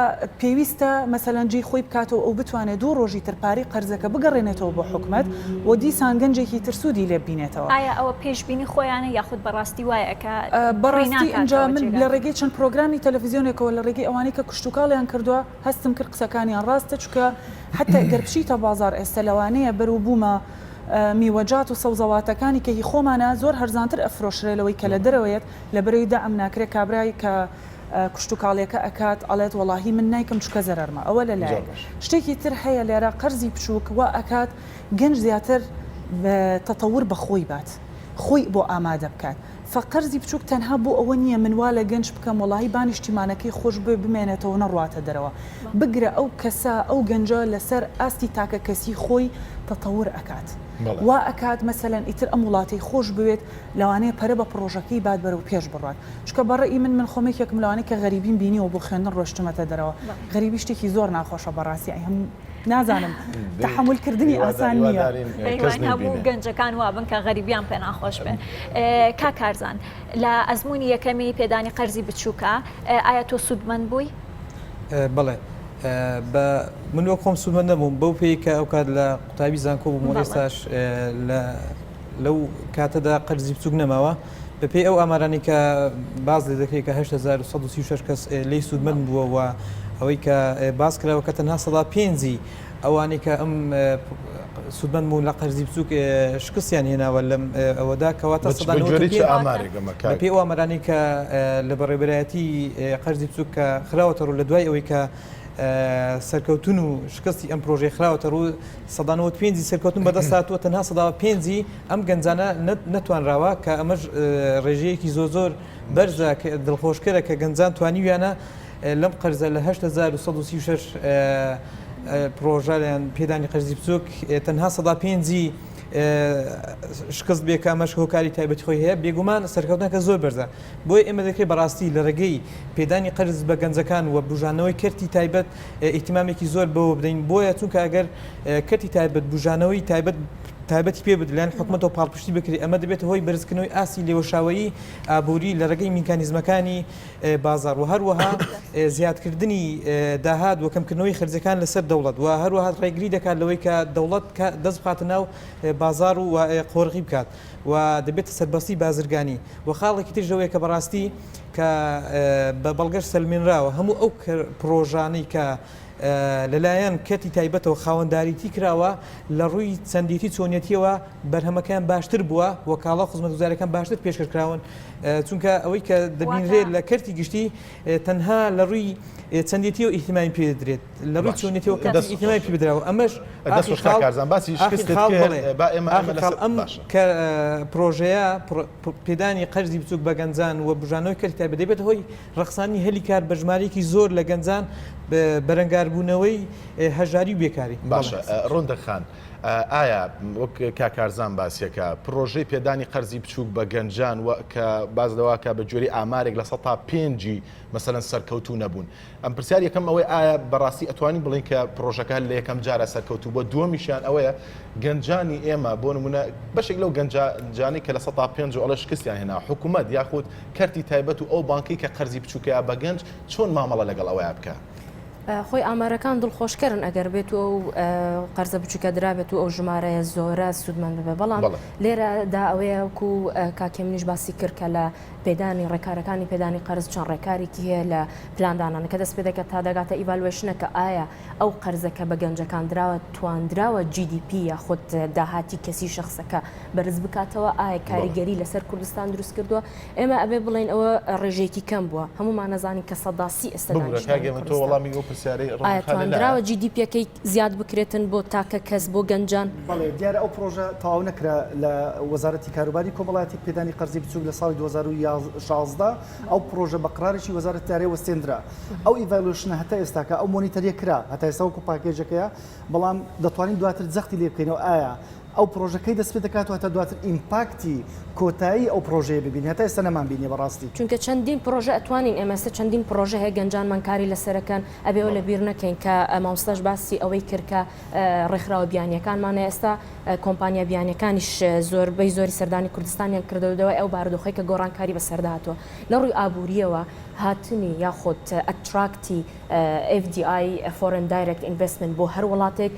پێویستە مەسەلەن جێی خۆی بکاتەوە ئەو بتوانێت دوو ڕۆژی تر پارەی قەرزەکە بگەڕێنێتەوە بۆ حکومەت و دیسان گەنجێکی تر سوودی لێ ببینێتەوە. ئایا ئەوە پێشبینی خۆیانە یاخود بەڕاستی وایە کە ڕووی بەڕاستی ناکاتەوە ئینجا من جێگا؟ لە ڕێگەی چەند پرۆگرامی تەلەفزیۆنێکەوە لە ڕێگەی ئەوانەی کە کشتوکاڵیان کردووە هەستم کرد قسەکانیان ڕاستە چونکە حەتا گەر بچیتە بازاڕ ئێستا لەوانەیە بەروبوومە میوەجات و سەوزەواتەکانی کە هی خۆمانە زۆر هەرزانتر ئەفرۆشرێ لەوەی کە لە دەرەوەیەت لەبەرەی دەعم ناکرێ کابرای کە کشتوکاڵیەکە ئەکات ئەڵێت وەڵاهی من نایکەم چونکە زەرەرمە ئەوە لە لایەک شتێکی تر هەیە لێرە قەرزی بچوک وا ئەکات گەنج زیاتر تەتەور بە خۆی بات خۆی بۆ ئامادە بکات فە قەرزی بچوک تەنها بۆ ئەوە نییە من وا لە گەنج بکەم وەڵاهی با نیشتیمانەکەی خۆش بوێ بمێنێتەوە نەڕواتە دەرەوە بگرە ئەو کەسە ئەو گەنجە لەسەر ئاستی تاکە کەسی خۆی تەتەور ئەکات وا ئەکات مەسەلەن ئیتر ئەم وڵاتەی خۆش بوێت لەوانەیە پەرە بە پڕۆژەکەی بات بەرەو پێش بڕوات چونکە بە ڕەئی من من خۆم یەکێکم لەوانەی کە غەریبیم بینیوە بۆ خوێندن ڕۆشتمەتە دەرەوە غەریبی شتێکی زۆر ناخۆشە بەڕاستی ئەی هەم نازانم تەحەمول کردنی ئاسان نییە. هیوادارین هەموو گەنجەکان وابن کە غەریبیان پێ ناخۆش بێ. کاک کارزان لە ئەزموونی یەکەمی پێدانی قەرزی بچووکە ئایا تۆ سوودمەند بووی؟ بەڵێ بە من وەک خۆم سوودمەند نەبووم بەو پێی کە ئەو کات لە قوتابی زانکۆ بووم و ئێستاش لە لەو کاتەدا قەرزی بچووک نەماوە، بەپێی ئەو ئامارانەی کە باس لێ دەکرێت کە 8136 کەس لێی سوودمەند بووە و ئەوەی کە باس کراوە کە تەنها سەدا پێنجی ئەوانەی کە ئەم سوودمەند بوون لە قەرزی بچووک شکستیان هێناوە لەم ئەوەدا کەواتە سەدا بەپێی ئەو ئامارانەی کە لە بەڕێوەبەرایەتی قەرزی بچووک کە خراوەتە ڕوو لە دوای ئەوەی کە سەرکەوتن و شکستی ئەم پرۆژەی خراوەتە ڕوو 95% ی سەرکەوتن بەدەست هاتووە تەنها 5% ی ئەم گەنجانە نەتوانراوە کە ئەمەش ڕێژەیەکی زۆر زۆر بەرزە کە دڵخۆشکەرە کە گەنجان توانیویانە لەم قەرزە لە 8136 پرۆژە یان پێدانی قەرزی بچووک تەنها 5% ی شکست بێ کە ئەمەش هۆکاری تایبەتی خۆی هەیە بێگومان سەرکەوتنەکە زۆر بەرزە بۆیە ئێمە دەکرێت بەڕاستی لە ڕێگەی پێدانی قەرز بە گەنجەکان و بوژانەوەی کەرتی تایبەت ئیهتیمامێکی زۆر بەوە بدەین بۆیە چونکە ئەگەر کەرتی تایبەت بوژانەوەی تایبەت تایبەتی پێ بدرێت لایەن حکومەتەوە پاڵپشتی بکرێت ئەمە دەبێتە هۆی بەرزکردنەوەی ئاستی لێوەشاوەیی ئابووری لە ڕێگەی میکانیزمەکانی بازاڕ و هەروەها زیادکردنی داهات و کەمکردنەوەی خەرجەکان لەسەر دەوڵەت و هەروەها ڕێگری دەکات لەوەی کە دەوڵەت دەست بخاتە ناو بازاڕ و قۆرغی بکات و دەبێتە سەربەستی بازرگانی و خاڵێکی تریش ئەوەیە کە بەڕاستی کە بە بەڵگەش سەلمێنراوە هەموو ئەو پڕۆژانەی کە لەلایەن کەرتی تایبەتەوە خاوەنداریتی کراوە لە ڕووی چەندێتی چۆنیەتیەوە بەرهەمەکەیان باشتر بووە و کاڵا و خزمەتگوزاریەکان باشتر پێشکەش کراون چونکە ئەوەی کە دەبینرێت لە کەرتی گشتی تەنها لە ڕووی چەندێتیەوە ئیهتیمامی پێ دەدرێت لە ڕووی چۆنیەتیەوە کە دەست ئیهتیمامی پێ بدراوە ئەمەش دەست خۆش کاک کارزان باسی شکستت کرد با ئێمە ئێمە لەسەر ئەم کە پرۆژەیە پێدانی قەرزی بچووک بە گەنجان و بژانەوەی کەرتی تایبەت دەبێتە هۆی ڕەخسانی هەلی کار بە ژمارەیەکی زۆر لە گەنجان بەرەنگاربوونەوەی هەژاری و بێکاری. باشە ڕوندە خان ئایا وەک کاک کارزان باسیەکە پرۆژەی پێدانی قەرزی بچووک بە گەنجان وە کە باس لەوە کە بە گوێرەی ئامارێک لە سەتا پێنجی مەسەلەن سەرکەوتوو نەبوون ئەم پرسیار یەکەم ئەوەی ئایا بەڕاستی ئەتوانین بڵێین کە پرۆژەکە هەر لە یەکەم جارە سەرکەوتوو بووە دووەمیشیان ئەوەیە گەنجانی ئێمە بۆ نمونە بەشێک لەو گەنجانەی کە لە سەتا پێنج و ئەڵێ شکستیان هێنا حکوومەت یاخود کەرتی تایبەت و ئەو بانکەی کە قەرزی بچووکەیە بە گەنج چۆن مامەڵە لەگەڵ ئەوەیا بکە؟ خۆی ئامارەکان دڵخۆشکەرن ئەگەر بێت و ئەو قەرزە بچووکە درابێت و ئەو ژمارەیە زۆرە سوودمەند ببێ بەڵام لێرەدا ئەوەیە وەکو کاک هێمنیش باسی کرد کە لە پێدانی ڕێکارەکانی پێدانی قەرز چەند ڕێکارێکی هەیە لە پلاندانانەکە دەست پێ دەکات تا دەگاتە evaluation ە کە ئایا ئەو قەرزە کە بە گەنجەکان دراوە تواندراوە GDP یاخود داهاتی کەسی شەخسەکە بەرز بکاتەوە ئایا کاریگەری لەسەر کوردستان دروست کردووە ئێمە ئەبێ بڵێین ئەوە ڕێژەیەکی کەم بووە هەموومان ئەزانین کە 30% ئێستا ببورە کاک دانیشتوانی ئێمە تۆ کوردستان وەڵامی ئەو پرسیارەی ئایا ڕەنجە خانە لایە؟ تواندراوە GDP یەکەی زیاد بکرێتن بۆ تاکە کەس بۆ گەنجان؟ بەڵێ دیارە ئەو پڕۆژە تەواو نەکرا لە وەزارەتی کاروباری کۆمەڵایەتی پێدانی قەرزی بچووک لە ساڵی 2016 ئەو پڕۆژە بە قرارێکی وەزارەتی دارایی وەستێندرا ئەو evaluation ە هەتا ئێستاکە ئەو monitor ە کرا هەتا ئێستا وەکو package ەکەیە بەڵام دەتوانین دواتر جەختی لێ بکەینەوە ئایا ئەو پڕۆژە کەی دەست پێ دەکات و هەتا دواتر impact ی کۆتایی ئەو پڕۆژەیە ببینین هەتا ئێستا نەمانبینیە بەڕاستی. چونکە چەندین پڕۆژە ئەتوانین ئێمە ئێستا چەندین پڕۆژە هەیە گەنجانمان کاری لەسەرەکەن ئەبێ ئەوە لەبیر نەکەین کە مامۆستاش باسی ئەوەی کرد کە ڕێکخراوە بیانیەکانمان ئێستا کۆمپانیا بیانیەکانیش زۆربەی زۆری سەردانی کوردستانیان کردەوە دوای ئەو بارودۆخەی کە گۆڕانکاری بەسەردا هاتووە لە ڕووی ئابووریەوە هاتنی یاخود attract ی FDI Foreign Direct Investment بۆ هەر وڵاتێک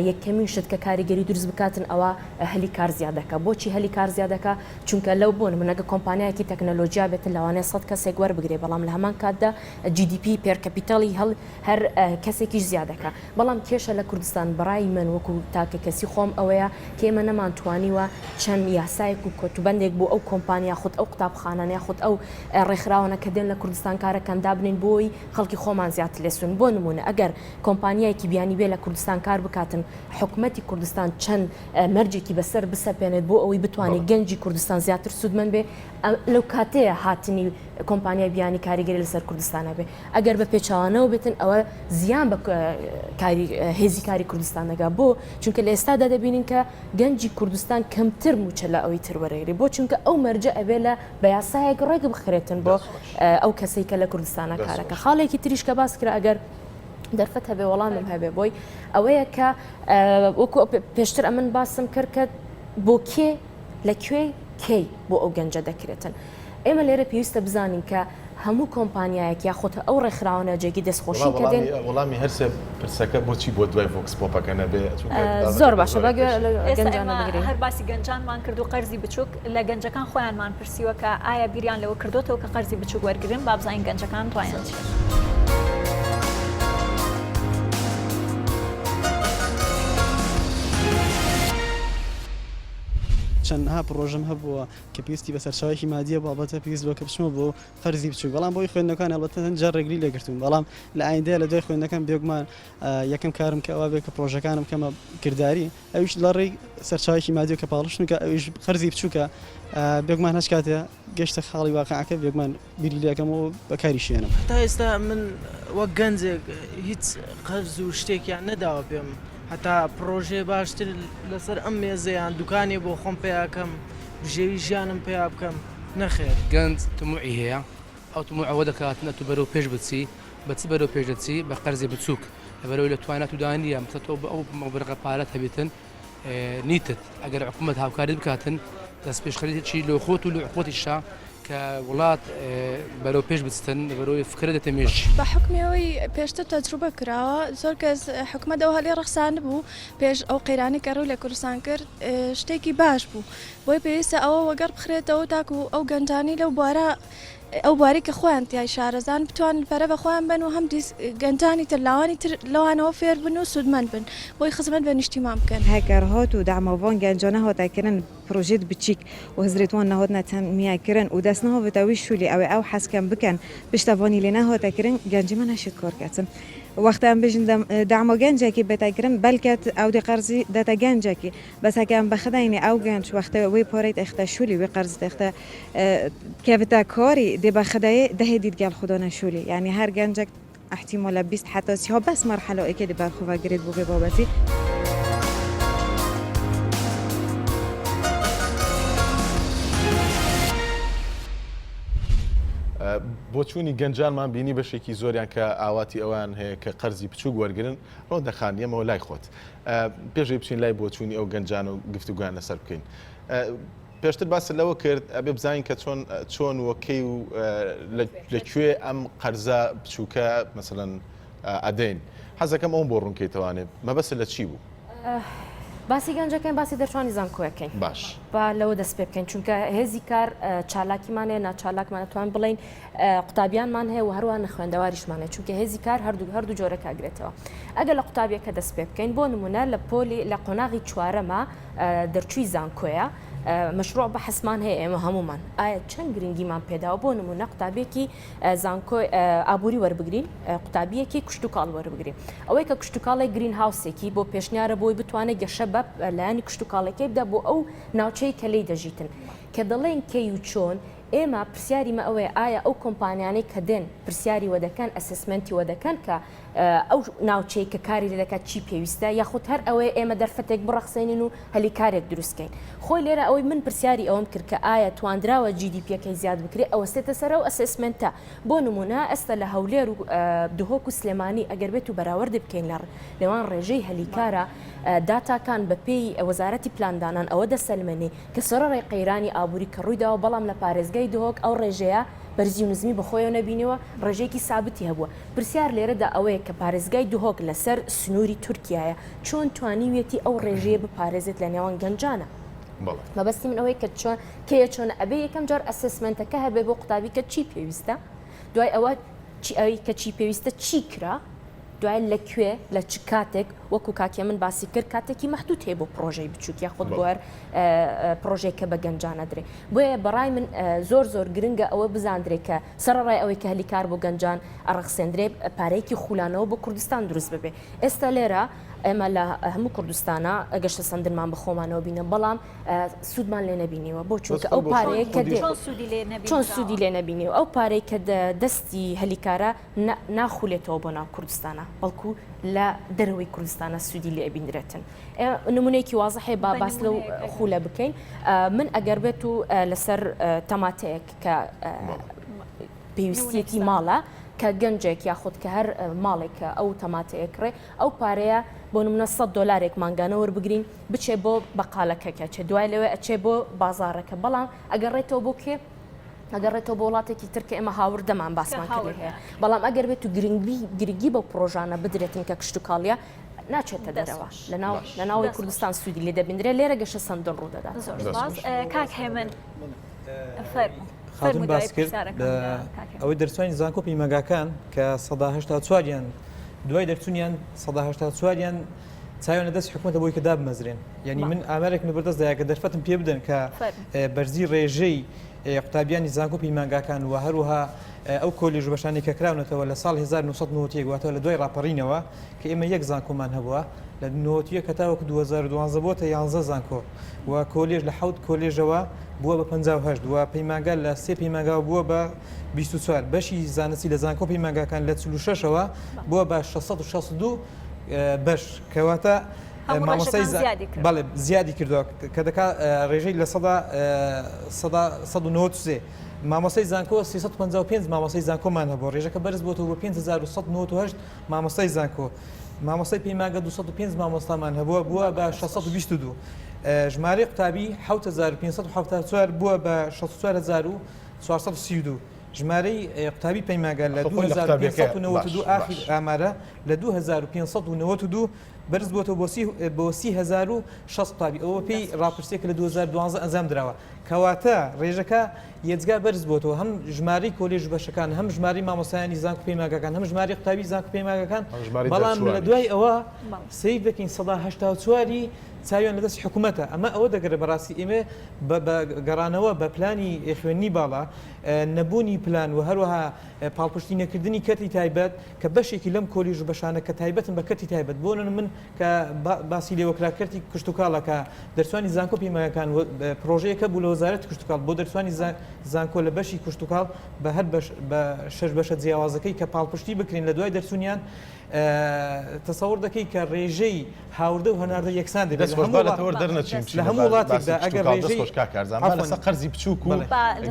یەکەمین شت کە کاریگەری دروست بکاتن ئەوە هەلی کار زیاد دەکا بۆچی هەلی کار زیاد دەکا چونکە لەو بۆ نمونە گە کۆمپانیایەکی تەکنەلۆجیا بێتن لەوانەیە سەد کەسێک وەربگرێ بەڵام لە هەمان کاتدا GDP per capita ی هەڵ هەر کەسێکیش زیاد دەکا بەڵام کێشە لە کوردستان بەڕای من وەکو تاکە کەسی خۆم ئەوەیە کە ئێمە نەمانتوانیوە چەند یاسایەک و کۆتوبەندێک بۆ ئەو کۆمپانیا خود ئەو قوتابخانانە یاخود ئەو ڕێکخراوانە کە دێن لە کوردستان کارەکەن دابنین بۆی خەڵکی خۆمان زیاتر لێ سوون بۆ نمونە ئەگەر کۆمپانیایەکی بیانی بێ لە کوردستان کار بکاتن حکومەتی کوردستان چەند مەرجێکی بەسەر بسەپێنێت بۆ ئەوەی بتوانێت گەنجی کوردستان زیاتر سوودمەند بێ لەو کاتەیە هاتنی کۆمپانیای بیانی کاریگەری لەسەر کوردستان هەبێ ئەگەر بە پێچەوانەوە بێتن ئەوە زیان بە کاری هێزی کاری کوردستان دەگا بۆ چونکە لە ئێستادا دەبینین کە گەنجی کوردستان کەمتر مووچە لە ئەوی تر وەرەگری بۆ چونکە ئەو مەرجە ئەبێ لە بە یاسایەک ڕێک بخرێتن بۆ ئەو کەسەی کە لە کوردستانە کارەکە خاڵێکی تریش کە باس کرا ئەگەر دەرفەت هەبێ وەڵامم هەبێ بۆی ئەوەیە کە وەکو پێشتر ئەمن باسم کرد کە بۆ کێ لە کوێ کەی بۆ ئەو گەنجە دەکرێتن ئێمە لێرە پێویستە بزانین کە هەموو کۆمپانیایەک یاخود ئەو ڕێکخراوانە جێگی دەستخۆشین کە دێن وەڵامی هەرسێ پرسەکە بۆچی بۆ دوای vox pop ەکە نەبێ زۆر باشە با گوێ لە گەنجانە بگرین هەر باسی گەنجانمان کرد و قەرزی بچووک لە گەنجەکان خۆیانمان پرسیوە کە ئایا بیریان لەوە کردۆتەوە کە قەرزی بچووک وەرگرن با بزانین گەنجەکان ڕایان چییە. چەندها پڕۆژەم هەبووە کە پێویستی بە سەرچاوەیەکی مادیە بوو ئەڵبەتە پێویست بووە کە بچمە بۆ قەرزی بچووک بەڵام بۆی خوێندنەکان ئەڵبەتە هەند جار ڕێگری لێگرتوون بەڵام لە ئایندەیە لە دوای خوێندنەکەم بێگومان یەکەم کارم کە ئەوە بێ کە پڕۆژەکانم بکەمە کرداری ئەویش لە ڕێی سەرچاوەیەکی مادیەوە کە پاڵپشتم کە ئەویش قەرزی بچووکە بێگومان هەچ کاتێ گەشتە خاڵی واقعەکە بێگومان بیری لێکەمەوە بەکاری شێنم. هەتا ئێستا من وەک گەنجێک هیچ قەرز و شتێکیان نەداوە پێم هەتا پڕۆژەیە باشتر لەسەر ئەم مێزە یان دوکانێ بۆ خۆم پەیا کەم بژێوی ژیانم پەیا بکەم نەخێر. گەنج تموعی هەیە ئەو تموعە وە دەکاتن ئەتوو بەرەو پێش بچی بە چ بەرەو پێش دەچی بە قەرزی بچوک لەبەرئەوەی لە تواناتودا نیە مەسەلەن تۆ ئەو مەبلەغە پارەت هەبێتن نیتت ئەگەر حکومەت هاوکاریت بکاتن دەستپێشخەریی لۆ خۆت و لۆ حکومەتیشە کە وڵات بەرەو پێش بچتن لەبەرئەوەی فکرە دێتە مێشک. بە حوکمی ئەوەی پێشتر تەجروبە کراوە زۆر کەس حکومەت ئەوها لێ ڕەخساندبوو پێش ئەو قەیرانەی کە ڕووی لە کوردستان کرد شتێکی باش بوو بۆیە پێویستە ئەوە وەگەڕ بخرێتەوە تاکو ئەو گەنجانەی لەو بوارە ئەو بوارەی کە خۆیان تیای شارەزان بتوانن پەرە بە خۆیان بەن و هەم دیس گەنجانی تر لاوانی تر لەوانەوە فێر بن و سوودمەند بن بۆی خزمەت بە نیشتیمان بکەن. هەگەر هات و دەعما ڤان گەنجانە هاتە کرن پرۆژێت بچیک و هزرێت وان نەهاتنە تەنمیە کرن و دەس نەهاڤتە وی شولی ئەوێ ئەو حەز کەن بکەن پشتەڤانی لێ نەهاتە کرن گەنجی مە نەشێت کار کەتن وەختە ئەم بێژن دەعما گەنجەکی بێتە کرن بەلکەت ئەو دێ قەرزی دەتە گەنجەکی بەس هەکە ئەم بەخداینێ ئەو گەنج وەختە وێ پارەیت ئێختە شولی وێ قەرزت ئێختە کەڤتە کاری دێ بەخدایێ دەهێ دیت گەل خودانە شولی یانی هەر گەنجەک ئیحتیمالە 20 حەتا سی ها بەس مەرحەلە ئێکێ دێ بەرخوڤە گرێت بۆ ڤێ بابەتی. بۆچوونی گەنجانمان بینی بەشێکی زۆریان کە ئاواتی ئەوان هەیە کە قەرزی بچووک وەرگن ڕۆندە خان یەمەوە لای خۆت پێش ئەوەی بچین لای بۆچوونی ئەو گەنجان و گفتوگۆیان لەسەر بکەین پێشتر باست لەوە کرد ئەبێ بزانین کە چۆن چۆن و کەی و لە کوێ ئەم قەرزە بچووکە مەسەلەن. ئەدەین. حەزەکەم ئەوم بۆ ڕوونکەیتەوانێ مەبەستت لە چی بوو؟ باسی گەنجەکەین باسی دەرچوانی زانکۆیەکەین باش با لەوە دەست پێ بکەین چونکە هێزی کار چالاکیمان هەیە ناچالاکمان ئەتوان بڵین قوتابیانمان هەیە و هەروە نەخوێندەواریشمان هەیە چونکە هێزی کار هەردوو هەردوو جۆرەکە ئەگرێتەوە ئەگەر لە قوتابیەکە دەست پێ بکەین بۆ نمونە لە پۆلی لە قۆناغی چوارەمە دەرچووی زانکۆیە مەشروع بەحسمان هەیە ئێمە هەمومان ئایا چەند گرنگیمان پێداوە بۆ نمونە قوتابیەکی زانکۆی ئابووری وەربگرین قوتابیەکی کشتتوکاڵ وەربگرین ئەوەی کە کشتتوکاڵێک green house ێکی بۆ پێشنیارە بۆی بتوانێت گەشە بە لایەنی کشتتوکاڵەکەی بدا بۆ ئەو ناوچەی کە لی دەژیتن کە دەڵێن کەی و چۆن ئێمە پرسیاری مە ئەوەیە ئایا ئەو کۆمپانیانەی کە دێن پرسیاری وە دەکەن assessment ی وە دەکەن کە ئەو ناوچەی کە کاری لێ دەکات چی پێویستە یاخود هەر ئەوەیە ئێمە دەرفەتێک بڕەخسێنین و هەلی کارێک دروست کەین خۆی لێرە ئەوەی من پرسیاری ئەوەم کرد کە ئایا تواندراوە GDP یەکەی زیاد بکرێ ئەوەستێتە سەر ئەو assessment ە بۆ نمونە ئێستا لە هەولێر و دهۆک و سلێمانی ئەگەر بێت و بەراوردی بکەین لە نێوان ڕێژەی هەلی کارە داتاکان بە پێی وەزارەتی پلاندانان ئەوە دەسەلمێنی کە سەرەڕای قەیرانی ئابووری کە ڕوویداوە بەڵام لە پارێزگای دهۆک ئەو ڕێژەیە بەرزی و نزمی بەخۆیەوە نەبینیوە ڕێژەیەکی سابتی هەبووە پرسیار لێرەدا ئەوەیە کە پارێزگای دهۆک لەسەر سنووری تورکیایە چۆن توانیویەتی ئەو ڕێژەیە بپارێزێت لە نێوان گەنجانە؟ مەبەستی من ئەوەیە کە چۆن کێیە چۆن ئەبێ یەکەم جار assessment ەکە هەبێ بۆ قوتابی کە چی پێویستە دوای ئەوە چی ئەوی کە چی پێویستە چی کرا دوای لە کوێ لە چ کاتێک وەکو کاکێ من باسی کرد کاتێکی مەحدود هەیە بۆ پرۆژەی بچووک یاخود بۆ هەر پرۆژەیەک کە بە گەنجانە درێ بۆیە بەڕای من زۆر زۆر گرنگە ئەوە بزاندرێ کە سەرەڕای ئەوەی کە هەلی کار بۆ گەنجان ئەڕەخسێندرێ پارەیەکی خولانەوە بۆ کوردستان دروست ببێ ئێستا لێرە ئێمە لە هەموو کوردستانە گەشەسەندنمان بە خۆمانەوە بینە بەڵام سوودمان لێ نەبینیوە بۆ چونکە ئەو پارەیە کە دێ چۆن سوودی لێ نەبینیوە ئەو پارەی کە دەستی هەلیکارە ناخولێتەوە بۆ ناو کوردستانە بەڵکو لە دەرەوەی کوردستانە سوودی لێ ئەبیندرێتن نمونەیەکی وازحەیە با باس لەو خولە بکەین من ئەگەر بێت و لەسەر تەماتەیەک کە پێویستیەکی ماڵە کە گەنجێک یاخود کە هەر ماڵێک کە ئەو تەماتەیە کڕێ ئەو پارەیە بۆ نمونە 100 دلارێک مانگانە وەربگرین بچێ بۆ بەقالەکە کە چێ دوای لەوێ ئەچێ بۆ بازارەکە بەڵام ئەگەڕێتەوە بۆ کێ ئەگەڕێتەوە بۆ وڵاتێکی تر کە ئێمە هاوردەمان باسمان کرد هەیە بەڵام ئەگەر بێت و گرنگی گرنگی بەو پرۆژانە بدرێتن کە کشتتوکاڵیە ناچێتە دەرەوە لەناو لەناوەی کوردستان سوودی لێ دەبیندرێت لێرە گەشە سەندن ڕوو دەدات. زۆر سپاس کاک هێمن فەرموو. خاتون باس کرد ئەوەی دەرچوانی زانکۆ پەیمانگاکان کە 1970یان دوای دەرچوونیان 1970یان چاویان لە دەست حکوومەتە بۆی کە دابمەزرێن یعنی من ئامارێکم لە بەردەستدایە کە دەرفەتم پێ بدەن کە بەرزی ڕێژەی قوتابیانی زانکۆ پەیمانگاکان و هەروەها ئەو کۆلێژ و بەشانەی کە کراونەتەوە لە ساڵی 1991 واتە لە دوای ڕاپەڕینەوە کە ئێمە یەک زانکۆمان هەبووە لە 91 هەتاوەکو 2012 بۆتە 11 زانکۆ و کۆلێژ لە حەوت کۆلێژەوە بووە بە 58 و پەیمانگا لە سێ پەیمانگاوە بووە بە 24 بەشی زانستی لە زانکۆ پەیمانگاکان لە 46ەوە بووە بە 662 بەش کەواتە مامۆستای بەڵێ زیادی کردووە کە دەکا ڕێژەی لە سەدا سەدا 193 مامۆستای زانکۆ 355 مامۆستای زانکۆمان هەبوو ڕێژەکە بەرز بۆتەوە بۆ 5198 مامۆستای زانکۆ مامۆستای پەیمانگە 205 مامۆستامان هەبووە بووە بە 622 ژمارەی قوتابی 7574 بووە بە 64432 ژمارەی قوتابی پەیمانگە لە 2592 ئاخر ئامارە لە 2592 بەرز بۆتەوە بۆ سی بۆ 30060 قوتابی ئەوە پێی ڕاپرسیەکە لە 2012 ئەنجام دراوە کەواتە ڕێژەکە یەجگار بەرز بۆتەوە هەم ژمارەی کۆلێژ و بەشەکان هەم ژمارەی مامۆستایانی زانکۆ پەیمانگاکان هەم ژمارەی قوتابی زانکۆ پەیمانگاکان بەڵام لە دوای ئەوە سەیر دەکەین سەدا هەشتا و چواری چاویان لەدەست حکوومەتە ئەمە ئەوە دەگەرێ بەڕاستی ئێمە بە گەڕانەوە بە پلانی خوێندنی باڵا نەبوونی پلان و هەروەها پاڵپشتی نەکردنی کەرتی تایبەت کە بەشێکی لەم کۆلیژ و بەشانە کە تایبەتن بە کەرتی تایبەت بۆ نمونە من کە باسی لێوەکرا کەرتی کشتوکاڵە کە دەرچوانی زانکۆ پەیمانگاکان پرۆژەیەکە بوو لە وەزارەتی کشتوکاڵ بۆ دەرچوانی زانکۆ لە بەشی کشتوکاڵ بە هەر بەش بە شەش بەشە جیاوازەکەی کە پاڵپشتی بکرێن لە دوای دەرچوونیان تەسەوڕ دەکەی کە ڕێژەی هاوردە و هەناردە یەکسان دەبێت دەست خۆش با لە تەوەر دەرنەچین لە هەموو وڵاتێکدا ئەگەر ڕێژەی خۆش کاک کارزان با لەسەر قەرزی بچووک و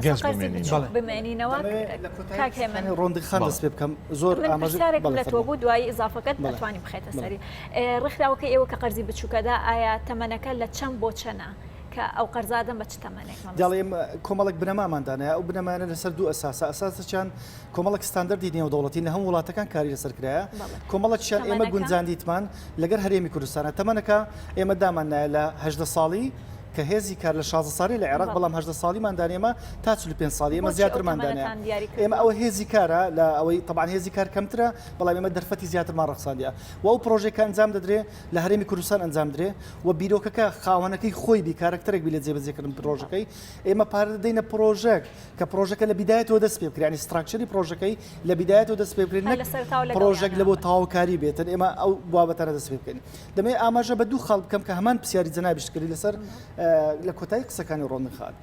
گەنج بمێنینەوە بمێنینەوە کاک هێمن ڕۆندک خان دەست پێ بکەم زۆر من پرسیارێکم لە تۆ بوو دوایی ئیزافەکەت ئەتوانی بخەیتە سەری ڕێکخراوەکەی ئێوە کە قەرزی بچووکەدا ئایا تەمەنەکە لە چەند بۆ چەنە؟ کە ئەو قەرزادەم بە چ تەمەنێک مەبەستە؟ دەڵێم کۆمەڵێک بنەمامان دانایە ئەو بنەمایانە لەسەر دوو ئەساسە ئەساسەکیان کۆمەڵێک ستاندەردی نێودەوڵەتین لە هەموو وڵاتەکان کاری لەسەر کرایە کۆمەڵێکیان ئێمە گونجاندیتمان لەگەر هەرێمی کوردستانە تەمەنەکە ئێمە دامان نایە لە 18 ساڵی کە هێزی کار لە 16 ساڵی لە عێراق بەڵام 18 ساڵیمان دانێمە تا 45 ساڵی ئێمە زیاترمان دانێ ئێمە ئەوە هێزی کارە لە ئەوەی طبعا هێزی کار کەمترە بەڵام ئێمە دەرفەتی زیاترمان ڕەخساندە و ئەو پرۆژەی کە ئەنجام دەدرێ لە هەرێمی کوردستان ئەنجام درێ و بیرۆکەکە خاوەنەکەی خۆی بی کارەکتەرێک بی لە جێبەجێکردن پرۆژەکەی ئێمە پارە دەدەینە پرۆژەک کە پرۆژەکە لە بیدایەتەوە دەست پێ بکرێ یانی structure ی پرۆژەکەی لە بیدایەتەوە دەست پێ بکرێت نەک پرۆژەک لە بۆ تەواوکاری بێتن ئێمە ئەو بابەتانە دەست پێ بکەین دەمەوێت ئاماژە بە دوو خاڵ بکەم کە هەمان پرسیاری جەنابیشت کردی لەسەر لە کۆتایی قسەکانی ڕۆمن خان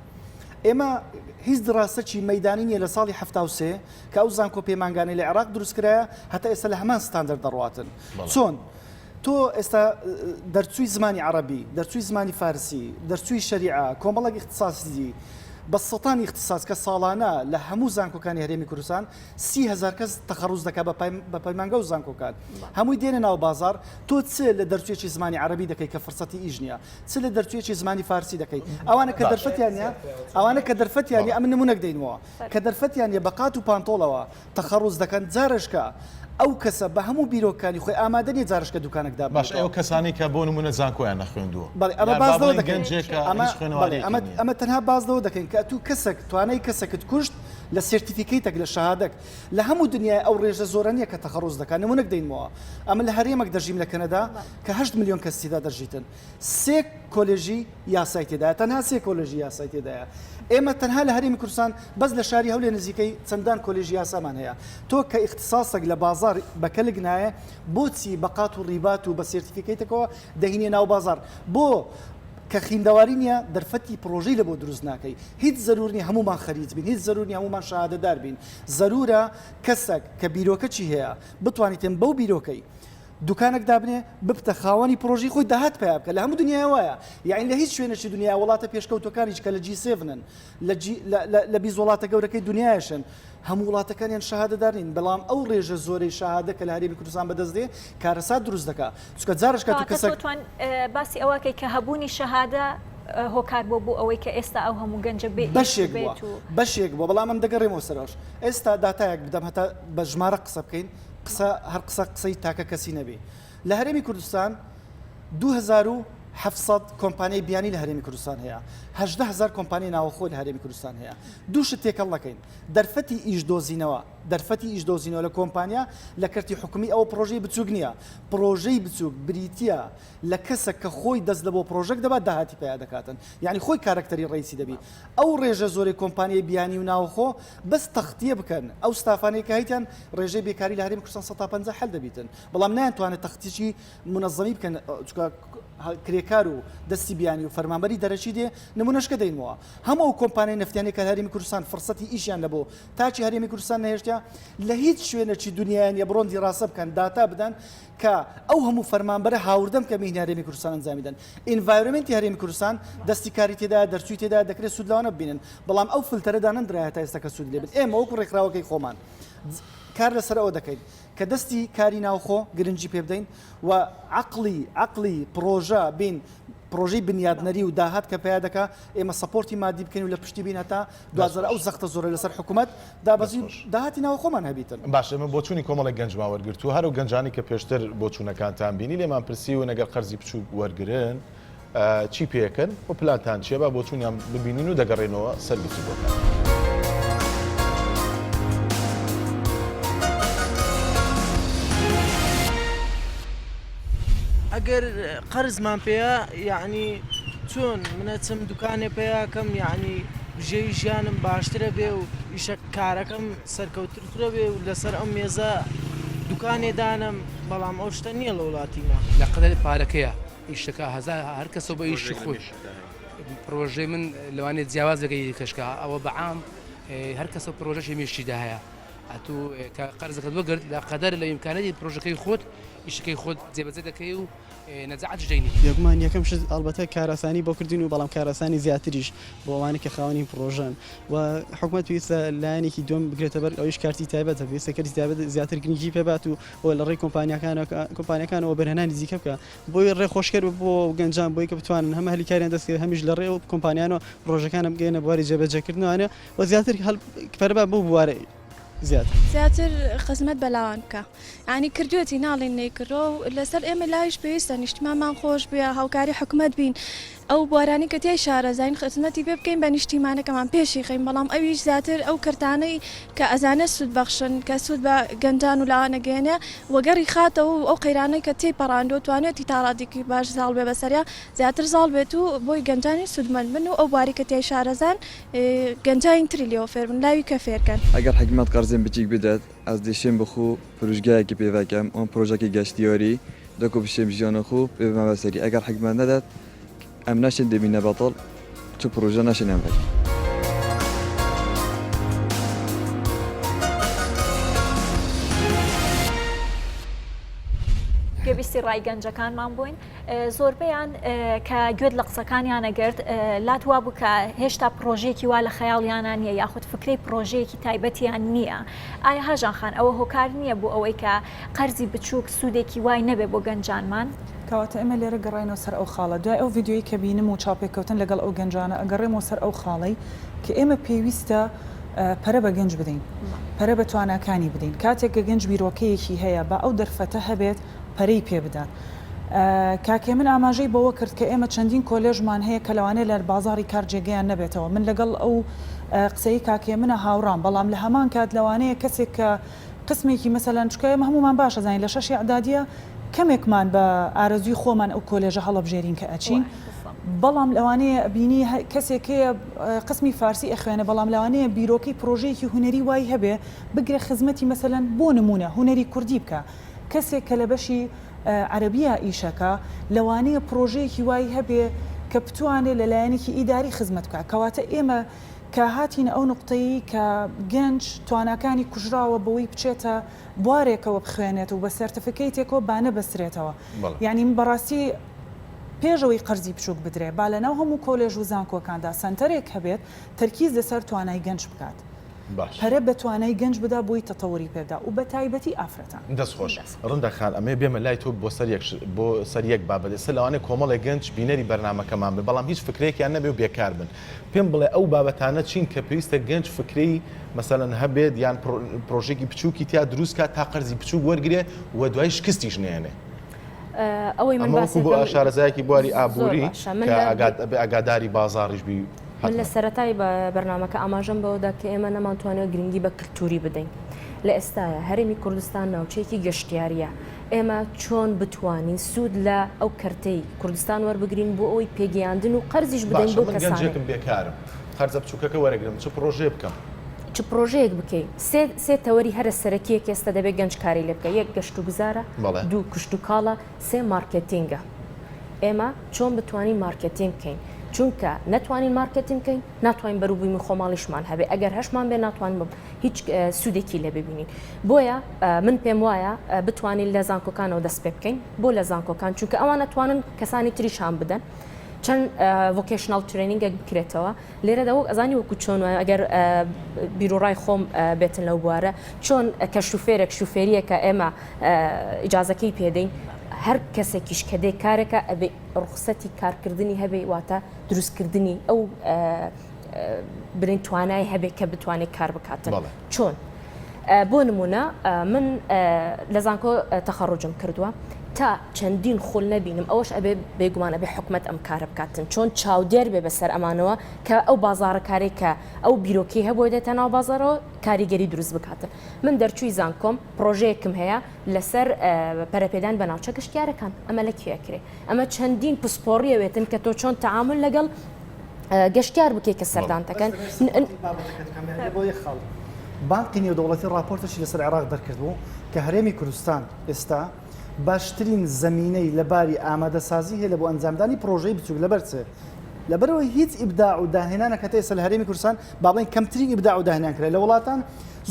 ئێمە هیچ دڕاسەکی مەدانی نییە لە ساڵی 73 کە ئەو زانکۆ پەیمانگانەی لە عێراق دروستکرایە هەتا ئێستا لە هەمان ستاندەر دەڕواتن چۆن؟ تۆ ئێستا دەرچووی زمانی عەڕەبی، دەرچووی زمانی فارسی، دەرچووی شەریعە، کۆمەڵێک ئیختساسی بە سەتان ئیختساس کە ساڵانە لە هەموو زانکۆکانی هەرێمی کوردستان 30هزار کەس تەخەڕوز دەکات بە پەیمانگە و زانکۆکان هەمووی دێنە ناو بازاڕ تۆ چ لە دەرچوویەکی زمانی عەرەبی دەکەی کە فرسەتی ئیش نییە چ لە دەرچوویەکی زمانی فارسی دەکەی ئەوانە کە دەرفەتیان نییە ئەوانە کە دەرفەتیان نییە ئەمن نموونەک دەینمەوە کە دەرفەتیان نییە بە قات و پانتۆڵەوە تەخەڕوز دەکەن جارشکە ئەو کەسە بە هەموو بیرۆکەکانی خۆی ئامادە نیە جارشکە دوکانەک دابنێتەوە. باشە ئەو کەسانەی کە بۆ نمونە زانکۆیان نەخوێندووە بەڵێ ئەمە یان باس با لەوە بڵێین دەکەین گەنجێک کە ئەمە هیچ بەڵێ خوێنەوارێکی ئەمە نییە. ئەمە تەنها باس لەوە دەکەین کە ئەتوو کەسەک توانای کەسەکت کوشت لە certificate ەک لە شەهادەک لە هەموو دنیای ئەو ڕێژە زۆرە نیە کە تەخەڕوز دەکات نمونەک دەینمەوە ئەمە لە هەرێمەک دەژیم لە کەنەدا کە هەشت ملیۆن کەس تێدا دەژیتن سێ کۆلێژی یاسای تێدایە تەنها سێ کۆلێژی یاسای تێدایە ئێمە تەنها لە هەرێمی کوردستان بەس لە شاری هەولێر نزیکەی چەندان کۆلێژی یاسامان هەیە تۆ کە ئیختساسەک لە بازار بە کەلک نایە بۆچی بە قات و ڕیبات و بە certificate ەکەوە دەهینێ ناو بازار بۆ کە خیندەواری نییە دەرفەتی پرۆژەی لە بۆ دروست ناکەی هیچ زەرور نیە هەمومان خەریج بین هیچ زەرور نیە هەمومان شەهادەدار بین زەرورە کەسەک کە بیرۆکەکی هەیە بتوانیتن بەو بیرۆکەی دوکانەک دابنێ ببتە خاوەنی پرۆژەی خۆی داهات پەیا بکە لە هەموو دنیای وایە یعنی لە هیچ شوێنێکی دنیا وڵاتە پێشکەوتوەکانیش کە لە G seven ن لە G لە 20 وڵاتە گەورەکەی دنیایشن هەموو وڵاتەکانیان شەهادەدار نین بەڵام ئەو ڕێژە زۆرەی شەهادە کە لە هەرێمی کوردستان بەدەست دێ کارەسات دروست دەکا چونکە جارش کە تو کەواتە کەسەک تۆ توان باسی ئەوە کەی کە هەبوونی شەهادە هۆکار بووە بۆ ئەوەی کە ئێستا ئەو هەموو گەنجە بێ ئیش بەشێک بووە بێت و بەشێک بووە بەڵام ئەم دەگەڕێمەوە سەرەوەش ئێستا داتایەک بدەم هەتا بە ژمارە قسە بکەین قسە هەر قسە قسەی تاکە کەسی نەبی لە هەرێمی کوردستان 2700 کۆمپانیای بیانی لە هەرێمی کوردستان هەیە 18000 کۆمپانیای ناوەخۆ لە هەرێمی کوردستان هەیە دوو شت تێکەڵ نەکەین دەرفەتی ئیش دۆزینەوە دەرفەتی ئیش دۆزینەوە لە کۆمپانیا لە کەرتی حکومی ئەوە پرۆژەی بچووک نییە پرۆژەی بچووک بریتە لە کەسەک کە خۆی دەست لە بۆ پرۆژەک دەبات داهاتی پیا دەکاتن یعنی خۆی کارەکتەری ڕئیسی دەبی ئەو ڕێژە زۆرەی کۆمپانیای بیانی و ناوخۆ بەس تەختیە بکەن ئەو ستافانەی کە هەیتیان ڕێژەی بێکاری لە هەرێمی کوردستان 150 حل دەبیتن بەڵام نایانتوانێت تەختیی منەزەمی بکەن چونکە کرێکار و دەستی بیانی و فەرمانبەری دەرەکی دێ نمونەشکە دەینەوە هەموو ئەو کۆمپانیای نەفتیانەی کە هەرێمی کوردستان فرسەتی ئیشیان لە بۆ تاکی هەرێمی کوردستان نەهێشتە لە هیچ شوێنێکی دنیایان نیە بڕۆن دیراسە بکەن داتا بدەن کە ئەو هەموو فەرمانبەرە هاوردەم کە میهنی هەرێمی کوردستان ئەنجامی دەن environment ی هەرێمی کوردستان دەستی کاری تێدایە دەرچووی تێدایە دەکرێت سوود لەوانە ببینن بەڵام ئەو فلتەرە دانەندرایە تا ئێستا کە سوود لێ بن ئێمە وەکو ڕێکخراوەکەی خۆمان کار لەسەر ئەوە دەکەین کە دەستی کاری ناوخۆ گرنگی پێ بدەین و عەقڵی عەقڵی پڕۆژە بین پڕۆژەی بنیادنەری و داهات کە پیا دەکا ئێمە support ی مادی بکەین و لە پشتی بین هەتا دواجار ئەو زەختە زۆرە لەسەر حکوومەت دابەزی و داهاتی ناوخۆمان هەبیتن. باشە ئێمە بۆچوونی کۆمەڵێک گەنجمان وەرگرتووە، هەر ئەو گەنجانەی کە پێشتر بۆچوونەکانتان بینی لێمان پرسیون ئەگەر قەرزی بچووک وەرگرن چی پێکەن و پلانتان چییە؟ با بۆچوونیان ببینین و دەگەڕێینەوە سەر گفتوگۆکان. ئەگەر قەرزمان پێیە یەعنی چۆن من ئەچم دوکانێ پەیا کەم یەعنی بژێوی ژیانم باشترە بێ و ئیشە کارەکەم سەرکەوترترە بێ و لەسەر ئەم مێزە دوکانێ دانەم بەڵام ئەو شتە نییە لە وڵاتی ما. لە قەدەر پارەکەیە ئیشەکە هەزار هەر کەسە بە ئیشی خۆی پرۆژەی من لەوانەیە جیاواز لەگەی کەشکە ئەوە بەعام هەر کەسە پرۆژەشی مێشکیدا هەیە ئەتوو کە قەرزەکەت وەگرت لە قەدەر لە ئیمکانەتی پرۆژەکەی خۆت. ئیشەکەی خۆت جێبەجێ دەکەی و نەجاعەتیش دەینی. بێگومان یەکەم شت ئەڵبەتە کارئاسانی بۆ کردین و بەڵام کارئاسانی زیاتریش بۆ ئەوانەی کە خاوەنی پڕۆژەن و حکومەت پێویستە لایەنێکی دووەم بگرێتە بەر ئەویش کارتی تایبەتە پێویستە کەرتی تایبەت زیاتر گرنگی پێ بات و و لە ڕێی کۆمپانیاکانەوە کۆمپانیاکانەوە وەبەرهێنانی دیکە بکا بۆی ڕێ خۆشکەر بێت بۆ گەنجان بۆی کە بتوانن هەم هەلی کاریان دەست کەوێت هەمیش لە ڕێی ئەو کۆمپانیانەوە پڕۆژەکانە بگەیەنە بواری جێبەجێکردنەوانە و زیاتر هەل پەرە بە بەو بوارە زیاتر. زیاتر خزمەت بە لاوان بکا یانی کردوێتی ناڵێین نەیکردوە و لەسەر ئێمە لاویش پێویستە نیشتیمانمان خۆش بوێ هاوکاری حکومەت بین ئەو بوارانەی کە تیای شارەزاین خزمەتی پێ بکەین بە نیشتیمانەکەمان پێشی خەین بەڵام ئەویش زیاتر ئەو کەرتانەی کە ئەزانێ سوود بەخشن کە سوود بە گەنجان و لاوان ئەگەیەنێ وەگەڕی خاتەوە و ئەو قەیرانەی کە تێی پەڕاندوە توانیویەتی تا ڕادەیەکی باش زاڵ بێ بەسەریا زیاتر زاڵ بێت و بۆی گەنجانی سوودمەند بن و ئەو بواری کە تیای شارەزان گەنجانی تری لێوە فێر بن لاوی کە فێرکەن. ئەگەر حکومەت قەرزێن بچیک بدەت ئەز دیشێم بخو پروژگایەکی پێ ڤەکەم ئان پرۆژەکی گەشتیاری دەکو بشێم ژیانە خو پێ بمە بەسەری ئەگەر حکومەت نەدەت ئەم نەشێن دەبینە بەتاڵ چ پرۆژە نەشێن ئەم ڤەکەین. گوێبیستی ڕای گەنجەکانمان بووین. زۆربەیان کە گوێت لە قسەکانیان ئەگرت لات وابوو کە هێشتا پڕۆژەیەکی وا لە خەیاڵیانا نییە یاخود فکرەی پڕۆژەیەکی تایبەتیان نییە ئایا هاژان خان ئەوە هۆکار نییە بۆ ئەوەی کە قەرزی بچووک سوودێکی وای نەبێ بۆ گەنجانمان؟ کەواتە ئێمە لێرە گەڕاینەوە سەر ئەو خاڵە دوای ئەو ڤیدیۆیەی کە بینم و چاوپێکەوتن لەگەڵ ئەو گەنجانە ئەگەڕێمەوە سەر ئەو خاڵەی کە ئێمە پێویستە پەرە بە گەنج بدەین پەرە بە تواناکانی بدەین کاتێک کە گەنج بیرۆکەیەکی هەیە با ئەو دەرفەتە هەبێت پەرەی پێ بدات. کاک هێمن ئاماژەی بەوە کرد کە ئێمە چەندین کۆلێژمان هەیە کە لەوانەیە لە بازاڕی کار جێگەیان نەبێتەوە. من لەگەڵ ئەو قسەی کاک هێمنە هاوڕام، بەڵام لە هەمان کات لەوانەیە کەسێک کە قسمێکی مەسەلەن چونکە ئێمە هەموومان باش ئەزانین لە شەشی ئیعدادیە کەمێکمان بە ئارەزووی خۆمان ئەو کۆلێژە هەڵەبژێرین کە ئەچین بەڵام لەوانەیە ئەبینی کەسێک هەیە قسمی فارسی ئەخوێنێ بەڵام لەوانەیە بیرۆکەی پرۆژەیەکی هونەری وای هەبێ بگرە خزمەتی مەسەلەن بۆ نموونە هونەری کوردی بکا کەسێک کە لە بەشی عەرەبییا ئیشەکا لەوانەیە پڕۆژەیەکی وای هەبێ کە بتوانێ لە لایەنێکی ئیداری خزمەت بکا. کەواتە ئێمە کە هاتینە ئەو نوقتەیەی کە گەنج تواناکانی کوژراوە بەوەی بچێتە بوارێکەوە بخوێنێت و بە سێرتفکەیتێکەوە با نەبەسترێتەوە. یانی من بەڕاستی پێش ئەوەی قەرزی بچووک بدرێ با لەناو هەموو کۆلێژ و زانکۆکاندا سەنتەرێک هەبێت تەرکیز لەسەر توانای گەنج بکات. باش. پەرە بە توانای گەنج بدا بۆی تەتەوری پێ بدا و بە تایبەتی ئافرەتان. دەست خۆش ڕندە خان ئەمەوێ بێمە لای تۆ بۆ سەر یەک شت بۆ سەر یەک بابەت ئێستا لەوانەیە کۆمەڵێک گەنج بینەری بەرنامەکەمان بن بەڵام هیچ فکرەیەکیان نەبێ و بێکار بن پێم بڵێ ئەو بابەتانە چین کە پێویستە گەنج فکرەی مەسەلەن هەبێت یان پرۆژێکی بچووکی تیا دروست کات تا قەرزی بچووک وەرگرێ و دوای شکستیش نەیەنێ. ئەوەی من ئەمە وەکو باسێکم شارەزایەکی بواری زۆر ئابووری باشە من کە لە ئاگاد ئەبێ ئاگاداری بازاڕیش بی من لە حەتمەن. سەرەتای بەرنامەکە ئاماژەم بەوەدا کە ئێمە نەمانتوانیوە گرنگی بە کلتوری بدەین. لە ئێستایا هەرێمی کوردستان ناوچەیەکی گەشتیارییە، ئێمە چۆن بتوانین سوود لە ئەو کەرتەی کوردستان وەربگرین بۆ ئەوەی پێگەیاندن و قەرزیش بدەین باشە بەو من کەسانەی. گەنجێکم بێکارم قەرزە بچووکەکە وەرەگرم چ پڕۆژەیە بکەم؟ چ پڕۆژەیەک بکەی؟ سێ سێ تەوەری هەرە سەرەکییە کە ئێستا دەبێت گەنج کاری لێ بکا، یەک گەشتوگوزارە، بەڵێ. دوو کشتوکاڵە، سێ مارکێتینگە. ئێمە چۆن بتوانین مارکێتینگ بکەین چونکە نەتوانین مارکێتینگ بکەین ناتوانین بەروبوومی خۆماڵیشمان هەبێ ئەگەر هەشمان بێ ناتوانین هیچ سوودێکی لێ ببینین بۆیە من پێم وایە بتوانین لە زانکۆکانەوە دەست پێ بکەین بۆ لە زانکۆکان چونکە ئەوان ئەتوانن کەسانی تریش هان بدەن چەند vocational training ێک بکرێتەوە لێرەدا وەک ئەزانی وەکو چۆن وایە ئەگەر بیروڕای خۆم بێتن لەو بوارە چۆن کە شوفێرێک شوفێریەکە ئێمە ئیجازەکەی پێدەین هەر کەسێکیش کە دێ کارێکە ئەبێ ڕوخسەتی کارکردنی هەبێ واتە دروستکردنی ئەو برین توانای هەبێ کە بتوانێت کار بکاتن چۆن بۆ نمونە من لە زانکۆ تەخەڕوجم کردووە تا چەندین خول نەبینم ئەوەش ئەبێ بێگومان ئەبێ حکومەت ئەم کارە بکاتن چۆن چاودێر بێ بەسەر ئەمانەوە کە ئەو بازاڕە کارێک کە ئەو بیرۆکەی هەبووە دێتە ناو بازاڕەوە کاریگەری دروست بکاتن من دەرچووی زانکۆم پڕۆژەیەکم هەیە لەسەر پەرەپێدان بە ناوچە گەشتیارەکان ئەمە لە کوێ ئەکرێ ئەمە چەندین پسپۆڕیە وێتن کە تۆ چۆن تەعامول لەگەڵ گەشتیار بکەی کە سەردان دەکەن. بۆ یەک خاڵ بانقی نێودەوڵەتی ڕاپۆرتەشی لەسەر عێراق دەرکردبوو کە هەرێمی کوردستان ئێستا باشترین زەمینەی لەباری ئامادەسازی هەیە لە بۆ ئەنجامدانی پڕۆژەی بچووک لەبەر چ؟ لەبەرئەوەی هیچ ئیبداع و داهێنانێک هەتا ئێستا لە هەرێمی کوردستان با بڵێین کەمترین ئیبداع و داهێنان کرا لە وڵاتان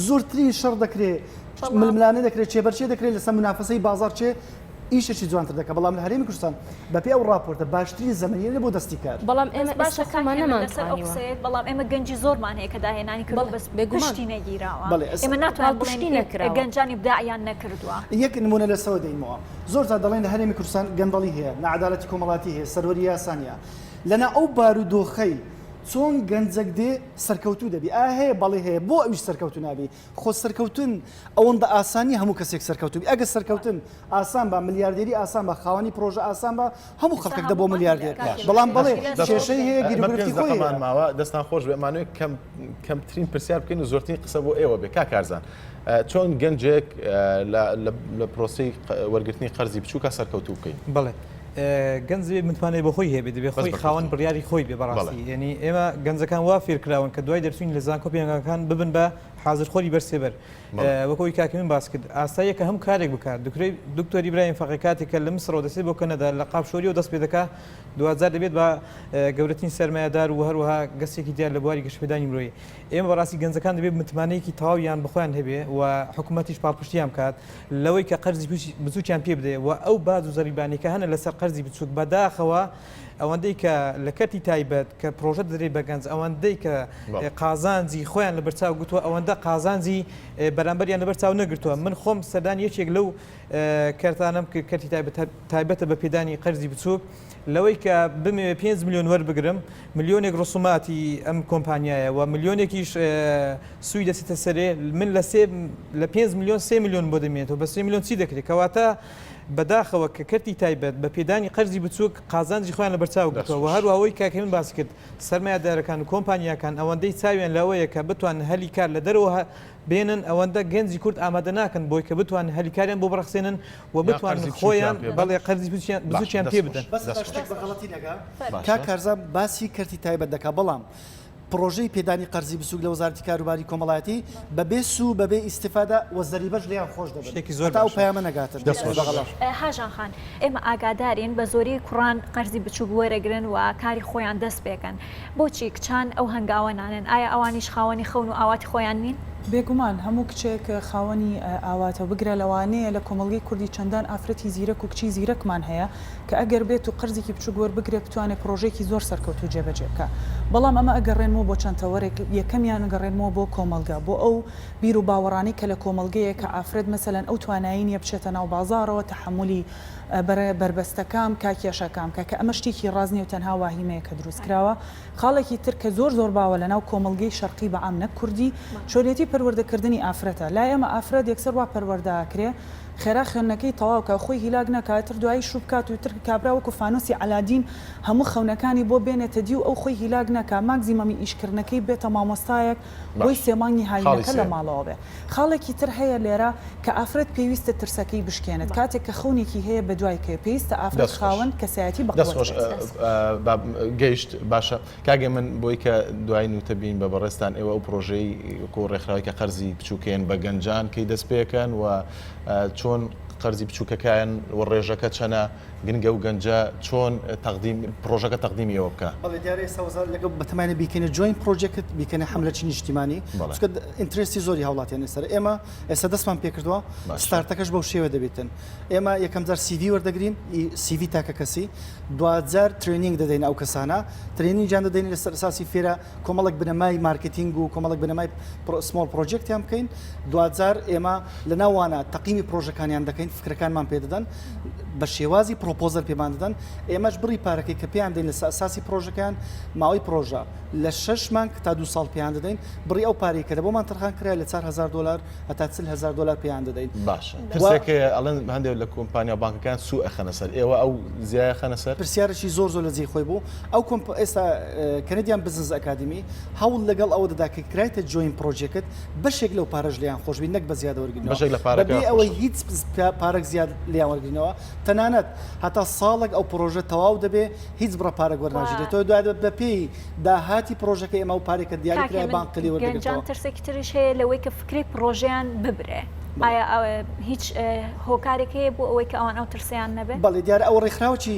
زۆرترین شەڕ دەکرێ ململانێ دەکرێت چێبەرچێ دەکرێت لەسەر منافەسەی بازاڕ چێ. ئیشێکی جوانتر دەکا بەڵام لە هەرێمی کوردستان بەپێی ئەو ڕاپۆرتە باشترین زەمەنیە بۆ دەستی کار. بەڵام بەس ئێمە باشە ئێستا کاک خۆمان هێمن لەسەر ئەو نەمانتوانیوە. قسەیەت بەڵام ئێمە گەنجی زۆرمان هەیە کە داهێنانی کردووە بەڵێ بەس بێگومان. پشتی نەگیراوە بەڵێ ئێستا ئێمە ناتوانین بڵێین پاڵپشتی نەکراوە. گەنجان ئیبداعیان نەکردووە. یەک نموونە لەسەوە دەینمەوە زۆر جار دەڵێن لە هەرێمی کوردستان گەندەڵی هەیە، ناعەدالەتی کۆمەڵاتی هەیە، سەروەری یاسا نییە. لەناو ئەو بارودۆخەی چۆن گەنجەک دێ سەرکەوتوو دەبی؟ ئایا هەیە؟ بەڵێ هەیە. بۆ ئەویش سەرکەوتوو نابی؟ خۆ سەرکەوتن ئەوەندە ئاسان نییە هەموو کەسێک سەرکەوتوو بی. ئەگەر سەرکەوتن ئاسان با، ملیاردێری ئاسان با، خاوەنی پرۆژە ئاسان با، هەموو خەڵکێک دەبووە ملیاردێر. بەڵام بەڵێ کێشەی هەیە، گیروگرفتی خۆی هەیە. ماوە دەستان خۆش بێ ئەمانەوێت کەم کەمترین پرسیار بکەین و زۆرترین قسە بۆ ئێوە بێ کاک کارزان چۆن گەنجێک لە پرۆسەی وەرگرتنی قەرزی بچووکە سەرکەوتوو بکەین؟ بەڵێ گەنج دەبێت متمانەی بە خۆی هەبێت دەبێت خۆی خاوەن بڕیاری خۆی بێ بەڕاستی یعنی ئێمە گەنجەکان وا فێرکراون کە دوای دەرچوین لە زانکۆ پێنگەکان ببن بە حازرخۆری بەر سێبەر وەک ئەوەی کاک هێمن باس کرد ئاساییە کە هەموو کارێک بکات دکتۆر دکتۆر ئیبراهیم فەقێ کاتێک کە لە میسرەوە دەچێت بۆ کەنەدا لە قاپشۆریەوە دەست پێ دەکا دواجار دەبێت بە گەورەترین سەرمایەدار و هەروەها گەسێکی دیار لە بواری گەشەپێدانی مرۆیی ئێمە بەڕاستی گەنجەکان دەبێت متمانەیەکی تەواویان بەخۆیان هەبێ و حکوومەتیش پاڵپشتیان بکات لەوەی کە قەرزی بچووکیان پێ بدەێت و ئەو باج و زەریبانەی کە هەنە لەسەر قەرزی بچووک بەداخەوە ئەوەندەی کە لە کەرتی تایبەت کە پرۆژە دەدرێت بە گەنج ئەوەندەی کە قازانجی خۆیان لەبەرچاو گرتووە ئەوەندە قازانجی بەرامبەریان لەبەرچاو نەگرتووە من خۆم سەردانی یەکێک لەو کەرتانەم کرد کەرتی تایبەتە بە پێدانی قەرزی بچووک لەوەی کە بمەوێ 5 میلیۆن وەربگرم ملیۆنێک ڕسوماتی ئەم کۆمپانیایە و ملیۆنێکیش سوی دەچێتە سەرێ من لە سێ لە 5 میلیۆن 3 میلیۆن بۆ دەمێنێتەوە بە 3 میلیۆن چی دەکرێت کەواتە بەداخەوە کە کەرتی تایبەت بە پێدانی قەرزی بچووک قازانجی خۆیان لەبەرچاو گرتووە و هەروەها ئەوەی کاک هێمن باسی کرد سەرمایەدارەکان و کۆمپانیاکان ئەوەندەی چاویان لەوەیە کە بتوانن هەلی کار لە دەرەوە بێنن ئەوەندە گەنجی کورد ئامادە ناکەن بۆی کە بتوانن هەلی کاریان بۆ بڕەخسێنن و بتوانن خۆیان بەڵێ قەرزی بچووکیان پێ بدەن. بەس با شتێک بە غەڵەتی نەگا کاک کارزان باسی کەرتی تایبەت دەکا بەڵام پڕۆژەی پێدانی قەرزی بچووک لە وەزارەتی کاروباری کۆمەڵایەتی بەبێ سوو بەبێ ئیستیفادە و زەریبەش لێیان خۆش دەبن شتێکی زۆر هەتا ئەو باشە. پەیامە نەگاتن دەست خۆش. بەغەڵەت. هاژان خان ئێمە ئاگادارین بە زۆری کوڕان قەرزی بچوک وەرەگرن و کاری خۆیان دەست پێکەن بۆچی کچان ئەو هەنگاوە نانێن ئایا ئەوانیش خاوەنی خەون و ئاواتی خۆیان نین؟ بێگومان هەموو کچێک خاوەنی ئاواتە و بگرە لەوانەیە لە کۆمەڵگەی کوردی چەندان ئافرەتی زیرەک و کچی زیرەکمان هەیە کە ئەگەر بێت و قەرزێکی بچوک وەربگرێت بتوانێت پڕۆژەیەکی زۆر سەرکەوتوو جێبەجێ بکات بەڵام ئەمە ئەگەڕێنمەوە بۆ چەند تەوەرێک یەکەمیان ئەگەڕێنمەوە بۆ کۆمەڵگە بۆ ئەو بیر و باوەڕانەی کە لە کۆمەڵگەیە کە ئافرەت مەسەلەن ئەو توانایی نیە بچێتە ناو بازاڕەوە تەحەمولی بەربەستەکان بکا کێشەکان بکا کە ئەمە شتێکی ڕاست نیە و تەنها واهیمەیە کە دروست کراوە خاڵێکی تر کە زۆر زۆر باوە لەناو کۆمەڵگەی شەرقی بە عام نەک کوردی چۆنیەتی پەروەردە کردنی ئافرەتە لای ئێمە ئافرەت یەکسەر وا پەروەردە ئەکرێ خێرا خوێندنەکەی تەواو کا خۆی هیلاک نەکا تر دوایی شوو بکات و تر کابرا وەکو فانۆسی عەلادین هەموو خەونەکانی بۆ بێنێتە دی و ئەو خۆی هیلاک نەکا ماکزیمەمی ئیش کردنەکەی بێتە مامۆستایەک بۆی باش سێ مانگی خاڵی هاوینەکە لە سێیەم. ماڵەوە بێ خاڵێکی تر هەیە لێرە کە ئافرەت پێویستە ترسەکەی بشکێنێت کاتێک کە خەونێکی هەیە بەدوای کەوێ پێویستە ئافرەت دەست خۆش. خاوەن کەسایەتی دەست بەقوەت خۆش بێت. با گەیشت باشە کاک هێمن بۆی کە دوای نوتە بین بە بەڕێزتان ئێوە ئەو پرۆژەی وەکو ڕێکخراوی کە قەرزی بچووکێن بە گەنجان کەی دەست پێکەن و چۆن قەرزی بچووکەکان و ڕێژەکە چەنە گرنگە و گەنجە چۆن تەقدیم پرۆژەکە تەقدیمی ئێوە بکا؟ بەڵێ دیارە ئێستا وەزارەت لەگەڵ بەتەماینە بیکەینە joint project بیکەینە حەملەکی نیشتیمانی بەڵێ. چونکە interest ی زۆری هاوڵاتیان لەسەرە ئێمە ئێستا دەستمان پێکردووە باشە. ستارتەکەش بەو شێوە دەبێتن ئێمە یەکەم جار CV وەردەگرین CV تاکە کەسی دواجار training دەدەین ئەو کەسانە training یان دەدەین لەسەر ئەساسی فێرە کۆمەڵێک بنەمای مارکتینگ و کۆمەڵێک بنەمای small project یان بکەین دواجار ئێمە لە ناوانە تەقیمی پرۆژەکانیان دەکەین فکرەکانمان پێدەدەن بە شێوازی proposal پێمان دەدەن ئێمەش بڕی پارەکەی کە پێیان دەین لەسەر ئەساسی پرۆژەکان ماوەی پرۆژە لە شەش مانگ تا دو ساڵ پێیان دەدەین بڕی ئەو پارەی کە لە بۆمان تەرخان کرا لە 4000 دلار هەتا 40 هەزار دلار پێیان دەدەین باشە ترسێک هەیە ئەڵێن هەندێک لە کۆمپانیا و بانکەکان سوو ئەخەنە سەر ئێوە ئەو زیایە خەنە سەر؟ پرسیارێکی زۆر زۆر لە جێی خۆی بوو ئەو کۆمپ ئێستا Canadian Business Academy هەوڵ لەگەڵ ئەوە دەدا کە کرایتە joint project بەشێک لەو پارەش لێیان خۆش بین نەک بە زیادە وەرگرنەوە بەشێک لە پارەکە بەبێ ئەوەی خۆشە. هیچ پارەک زیاد لێیان وەرگرینەوە تەنانەت هەتا ساڵێک ئەو پرۆژە تەواو دەبێ هیچ بڕە پارەک وەرناگیرێتەوە دوای بەپێی داهاتی پرۆژەکە ئێمە ئەو پارەی کە دیاری کاک کرایە هێمن بانک لێی گەنجان وەردەگرێتەوە. ترسێکی تریش هەیە لەوەی کە فکرەی پڕۆژەیان ببرێ. ئایا هیچ هۆکارێک هەیە بۆ ئەوەی کە ئەوان ئەو ترسەیان نەبێت؟ بەڵێ دیارە ئەوە ڕێکخراوەکی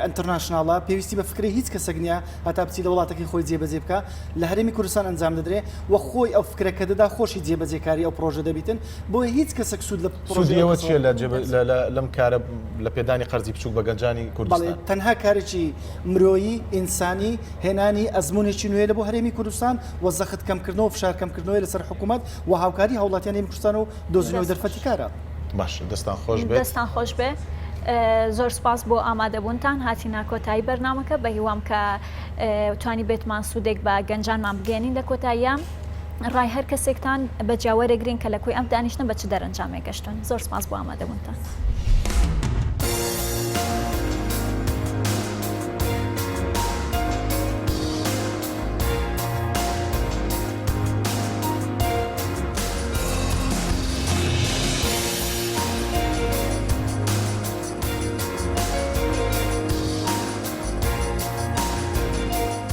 international ە پێویستی بە فکرەی هیچ کەسێک نییە هەتا بچی لە وڵاتەکەی خۆی جێبەجێ بکا لە هەرێمی کوردستان ئەنجام دەدرێ و خۆی ئەو فکرە کە دەدا خۆشی جێبەجێکاری ئەو پڕۆژە دەبیتن بۆیە هیچ کەسێک سوود لە سوودی ئەوە چییە لە لەم کارە لە پێدانی قەرزی بچووک بە گەنجانی کوردستان؟ بەڵێ تەنها کارێکی مرۆیی ئینسانی هێنانی ئەزموونێکی نوێ لە بۆ هەرێمی کوردستان و زەخت کەمکردنەوە و فشار کەمکردنەوەی لەسەر حکوومەت و هاوکاری هاوڵاتیانی هەرێمی کوردستان و دۆزینەوەی دەرفەتی کارە. باشە دەستان خۆش بێت. دەستان خۆش بێ زۆر سوپاس بۆ ئامادەبوونتان هاتینە کۆتایی بەرنامەکە بە هیوام کە توانی بێتمان سوودێک بە گەنجانمان بگەێنین لە کۆتاییە ڕای هەر کەسێکتان بە جیا وەرەگرین کە لە کۆی ئەم دانیشتنە بە چ دەرەنجامێک گەشتوون زۆر سوپاس بۆ ئامادەبوونتان.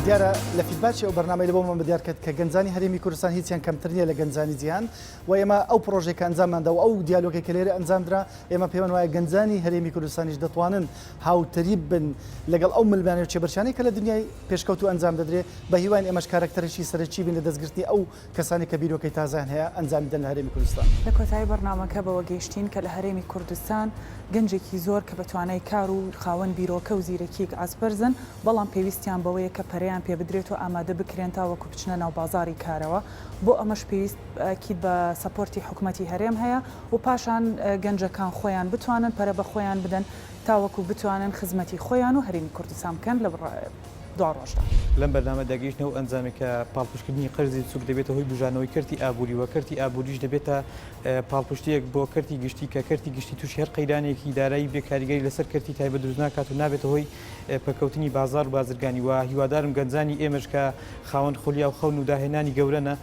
دیارە لە feedback ی ئەو بەرنامەی لە بۆمان بەدیار کرد کە گەنجانی هەرێمی کوردستان هیچیان کەمتر نییە لە گەنجانی جیهان و ئێمە ئەو پرۆژەی کە ئەنجاممان دا و ئەو دیالۆگەی کە لێرە ئەنجام درا ئێمە پێمان وایە گەنجانی هەرێمی کوردستانیش دەتوانن هاوتەریب بن لەگەڵ ئەو ململانێ و چێبەرچانەی کە لە دنیای پێشکەوتوو ئەنجام دەدرێ، بە هیواین ئێمەش کارەکتەرێکی سەرەکی بین لە دەستگرتنی ئەو کەسانەی کە بیرۆکەی تازەیان هەیە ئەنجامی بدەن لە هەرێمی کوردستان. لە کۆتایی بەرنامەکە بەوە گەیشتین کە لە هەرێمی کوردستان گەنجێکی زۆر کە بە توانای کار و خاوەن بیرۆکە و زیرەکییەک ئاستبەرزن، بەڵام پێویستیان بەوەیە کە پەرەیان پێبدرێت و ئامادە بکرێن تاوەکو بچنە ناو بازاڕی کارەوە، بۆ ئەمەش پێویست ئەکید بە support ی حکومەتی هەرێم هەیە و پاشان گەنجەکان خۆیان بتوانن پەرە بە خۆیان بدەن تاوەکو بتوانن خزمەتی خۆیان و هەرێمی کوردستان بکەن لە دواڕۆژدا. لەم بەرنامەدا گەیشتنە ئەو ئەنجامەی کە پاڵپشتکردنی قەرزی بچووک دەبێتە هۆی بوژانەوەی کەرتی ئابووری و کەرتی ئابووریش دەبێتە پاڵپشتییەک بۆ کەرتی گشتی کە کەرتی گشتی تووشی هەر قەیرانێکی دارایی بێ کاریگەری لەسەر کەرتی تایبەت دروست ناکات و نابێتە هۆی پەککەوتنی بازاڕ و بازرگانی و هیوادارم گەنجانی ئێمەش کە خاوەن خولیا و خەون و داهێنانی گەورەنە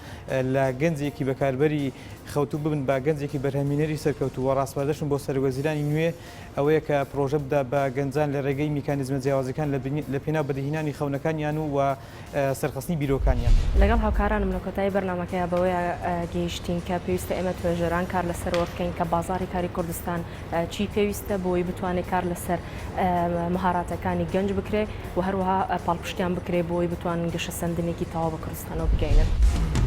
لە گەنجێکی بەکاربەری خەوتوو ببن بە گەنجێکی بەرهەمهێنەری سەرکەوتوو و ڕاسپاردەشم بۆ سەرۆکوەزیرانی نوێ ئەوەیە کە پرۆژە بدا بە گەنجان لە رێگەی میکانیزمە جیاوازەکان لە پێناو بەدیهینانی خەونەکانیان و سەرخستنی بیرۆکانیان. لەگەڵ هاوکارانم لە کۆتایی بەرنامەکەیا بەوەیا گەیشتین کە پێویستە ئێمە توێژەران کار لەسەرەوە بکەین کە بازاڕی کاری کوردستان چی پێویستە بۆی بتوانێت کار لەسەر مەهاراتەکانی گەنج بکرێ و هەروەها پاڵپشتیان بکرێ بۆی بتوانن گەشەسەندنێکی تەواو بە کوردستانەوە بگەینن.